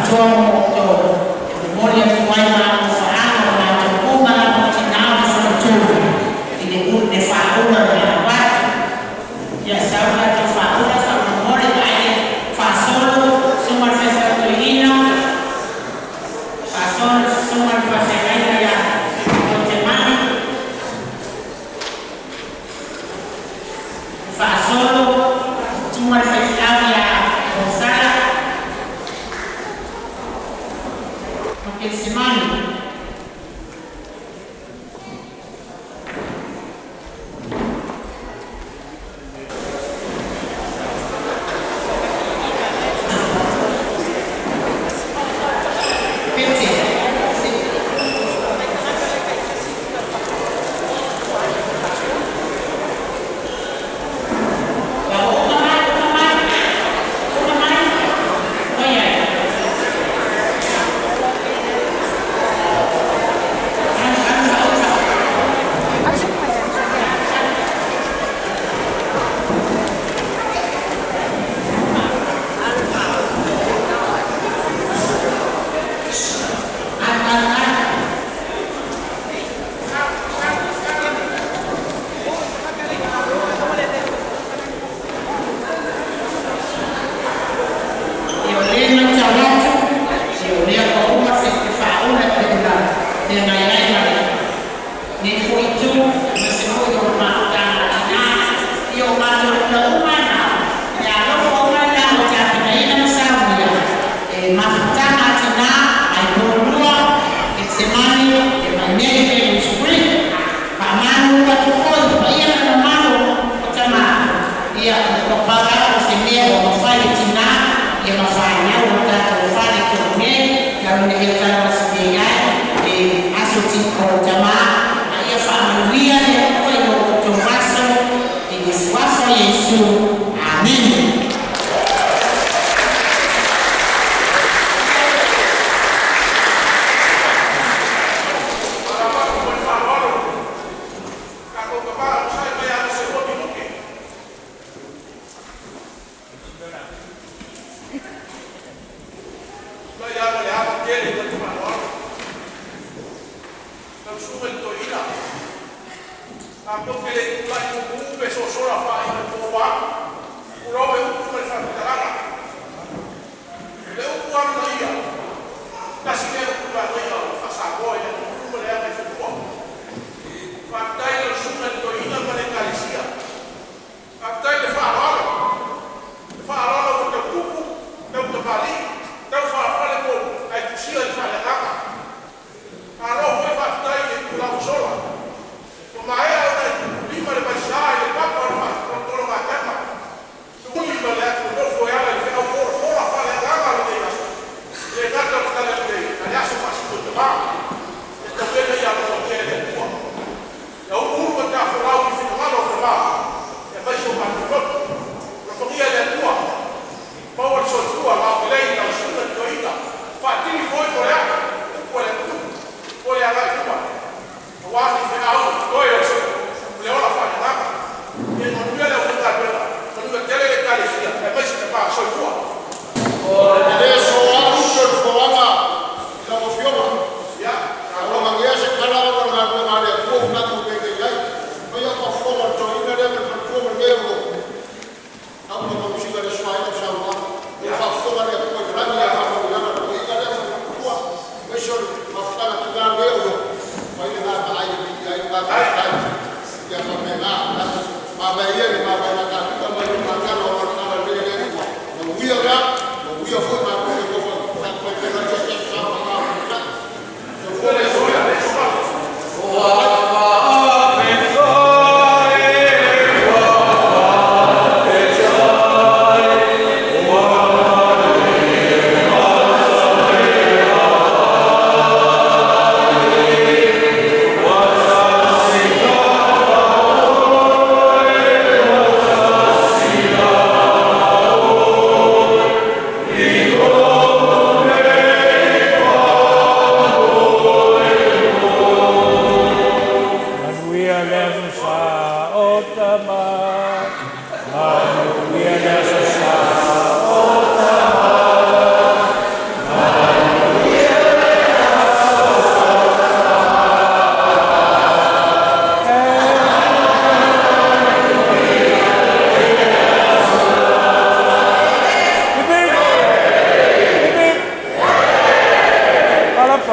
S2: Faapitoa mo outou e momoli atu ai malu o matou uma lava o Tinā o le Faletolu i le le faaula o le alo atu. Ia sau le tatou faaula faamolemole vaai le faasolo, Susuga i le Faifeau Toeaina, faasolo le Susuga i le Faafeagaiga ia Lotemani, faasolo Susuga i le Faifeau ia Gonzala ma Kelisemanu. Pete. Ua uma mai, uma mai, uma mai. Oi ai. Alu, alu, alu. Alu, alu, alu. Ia o lea e matau atu, ia o lea ua uma le faaula e pei ona feagai ai ma lenei foi itu, aemaise foi o le mafutaga a Tinā. Ia o matou ula uma na, e alofa uma i lau tapenaina ma saunia e mafutaga a Tinā mai Polua, Gethsemane, mai nei Valley Spring. Faamanu atu foi i paia ma le mamalu o tama, ia ua pau lava o se mea ua mafai e tinā ia ma fanau o tatou fale nei, tau ina ia talamasimea ai le aso o tamā, a ia faamanuia le Atua i lo outou aso i le suafa o Iesu. Amene.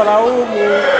S3: Falaumu.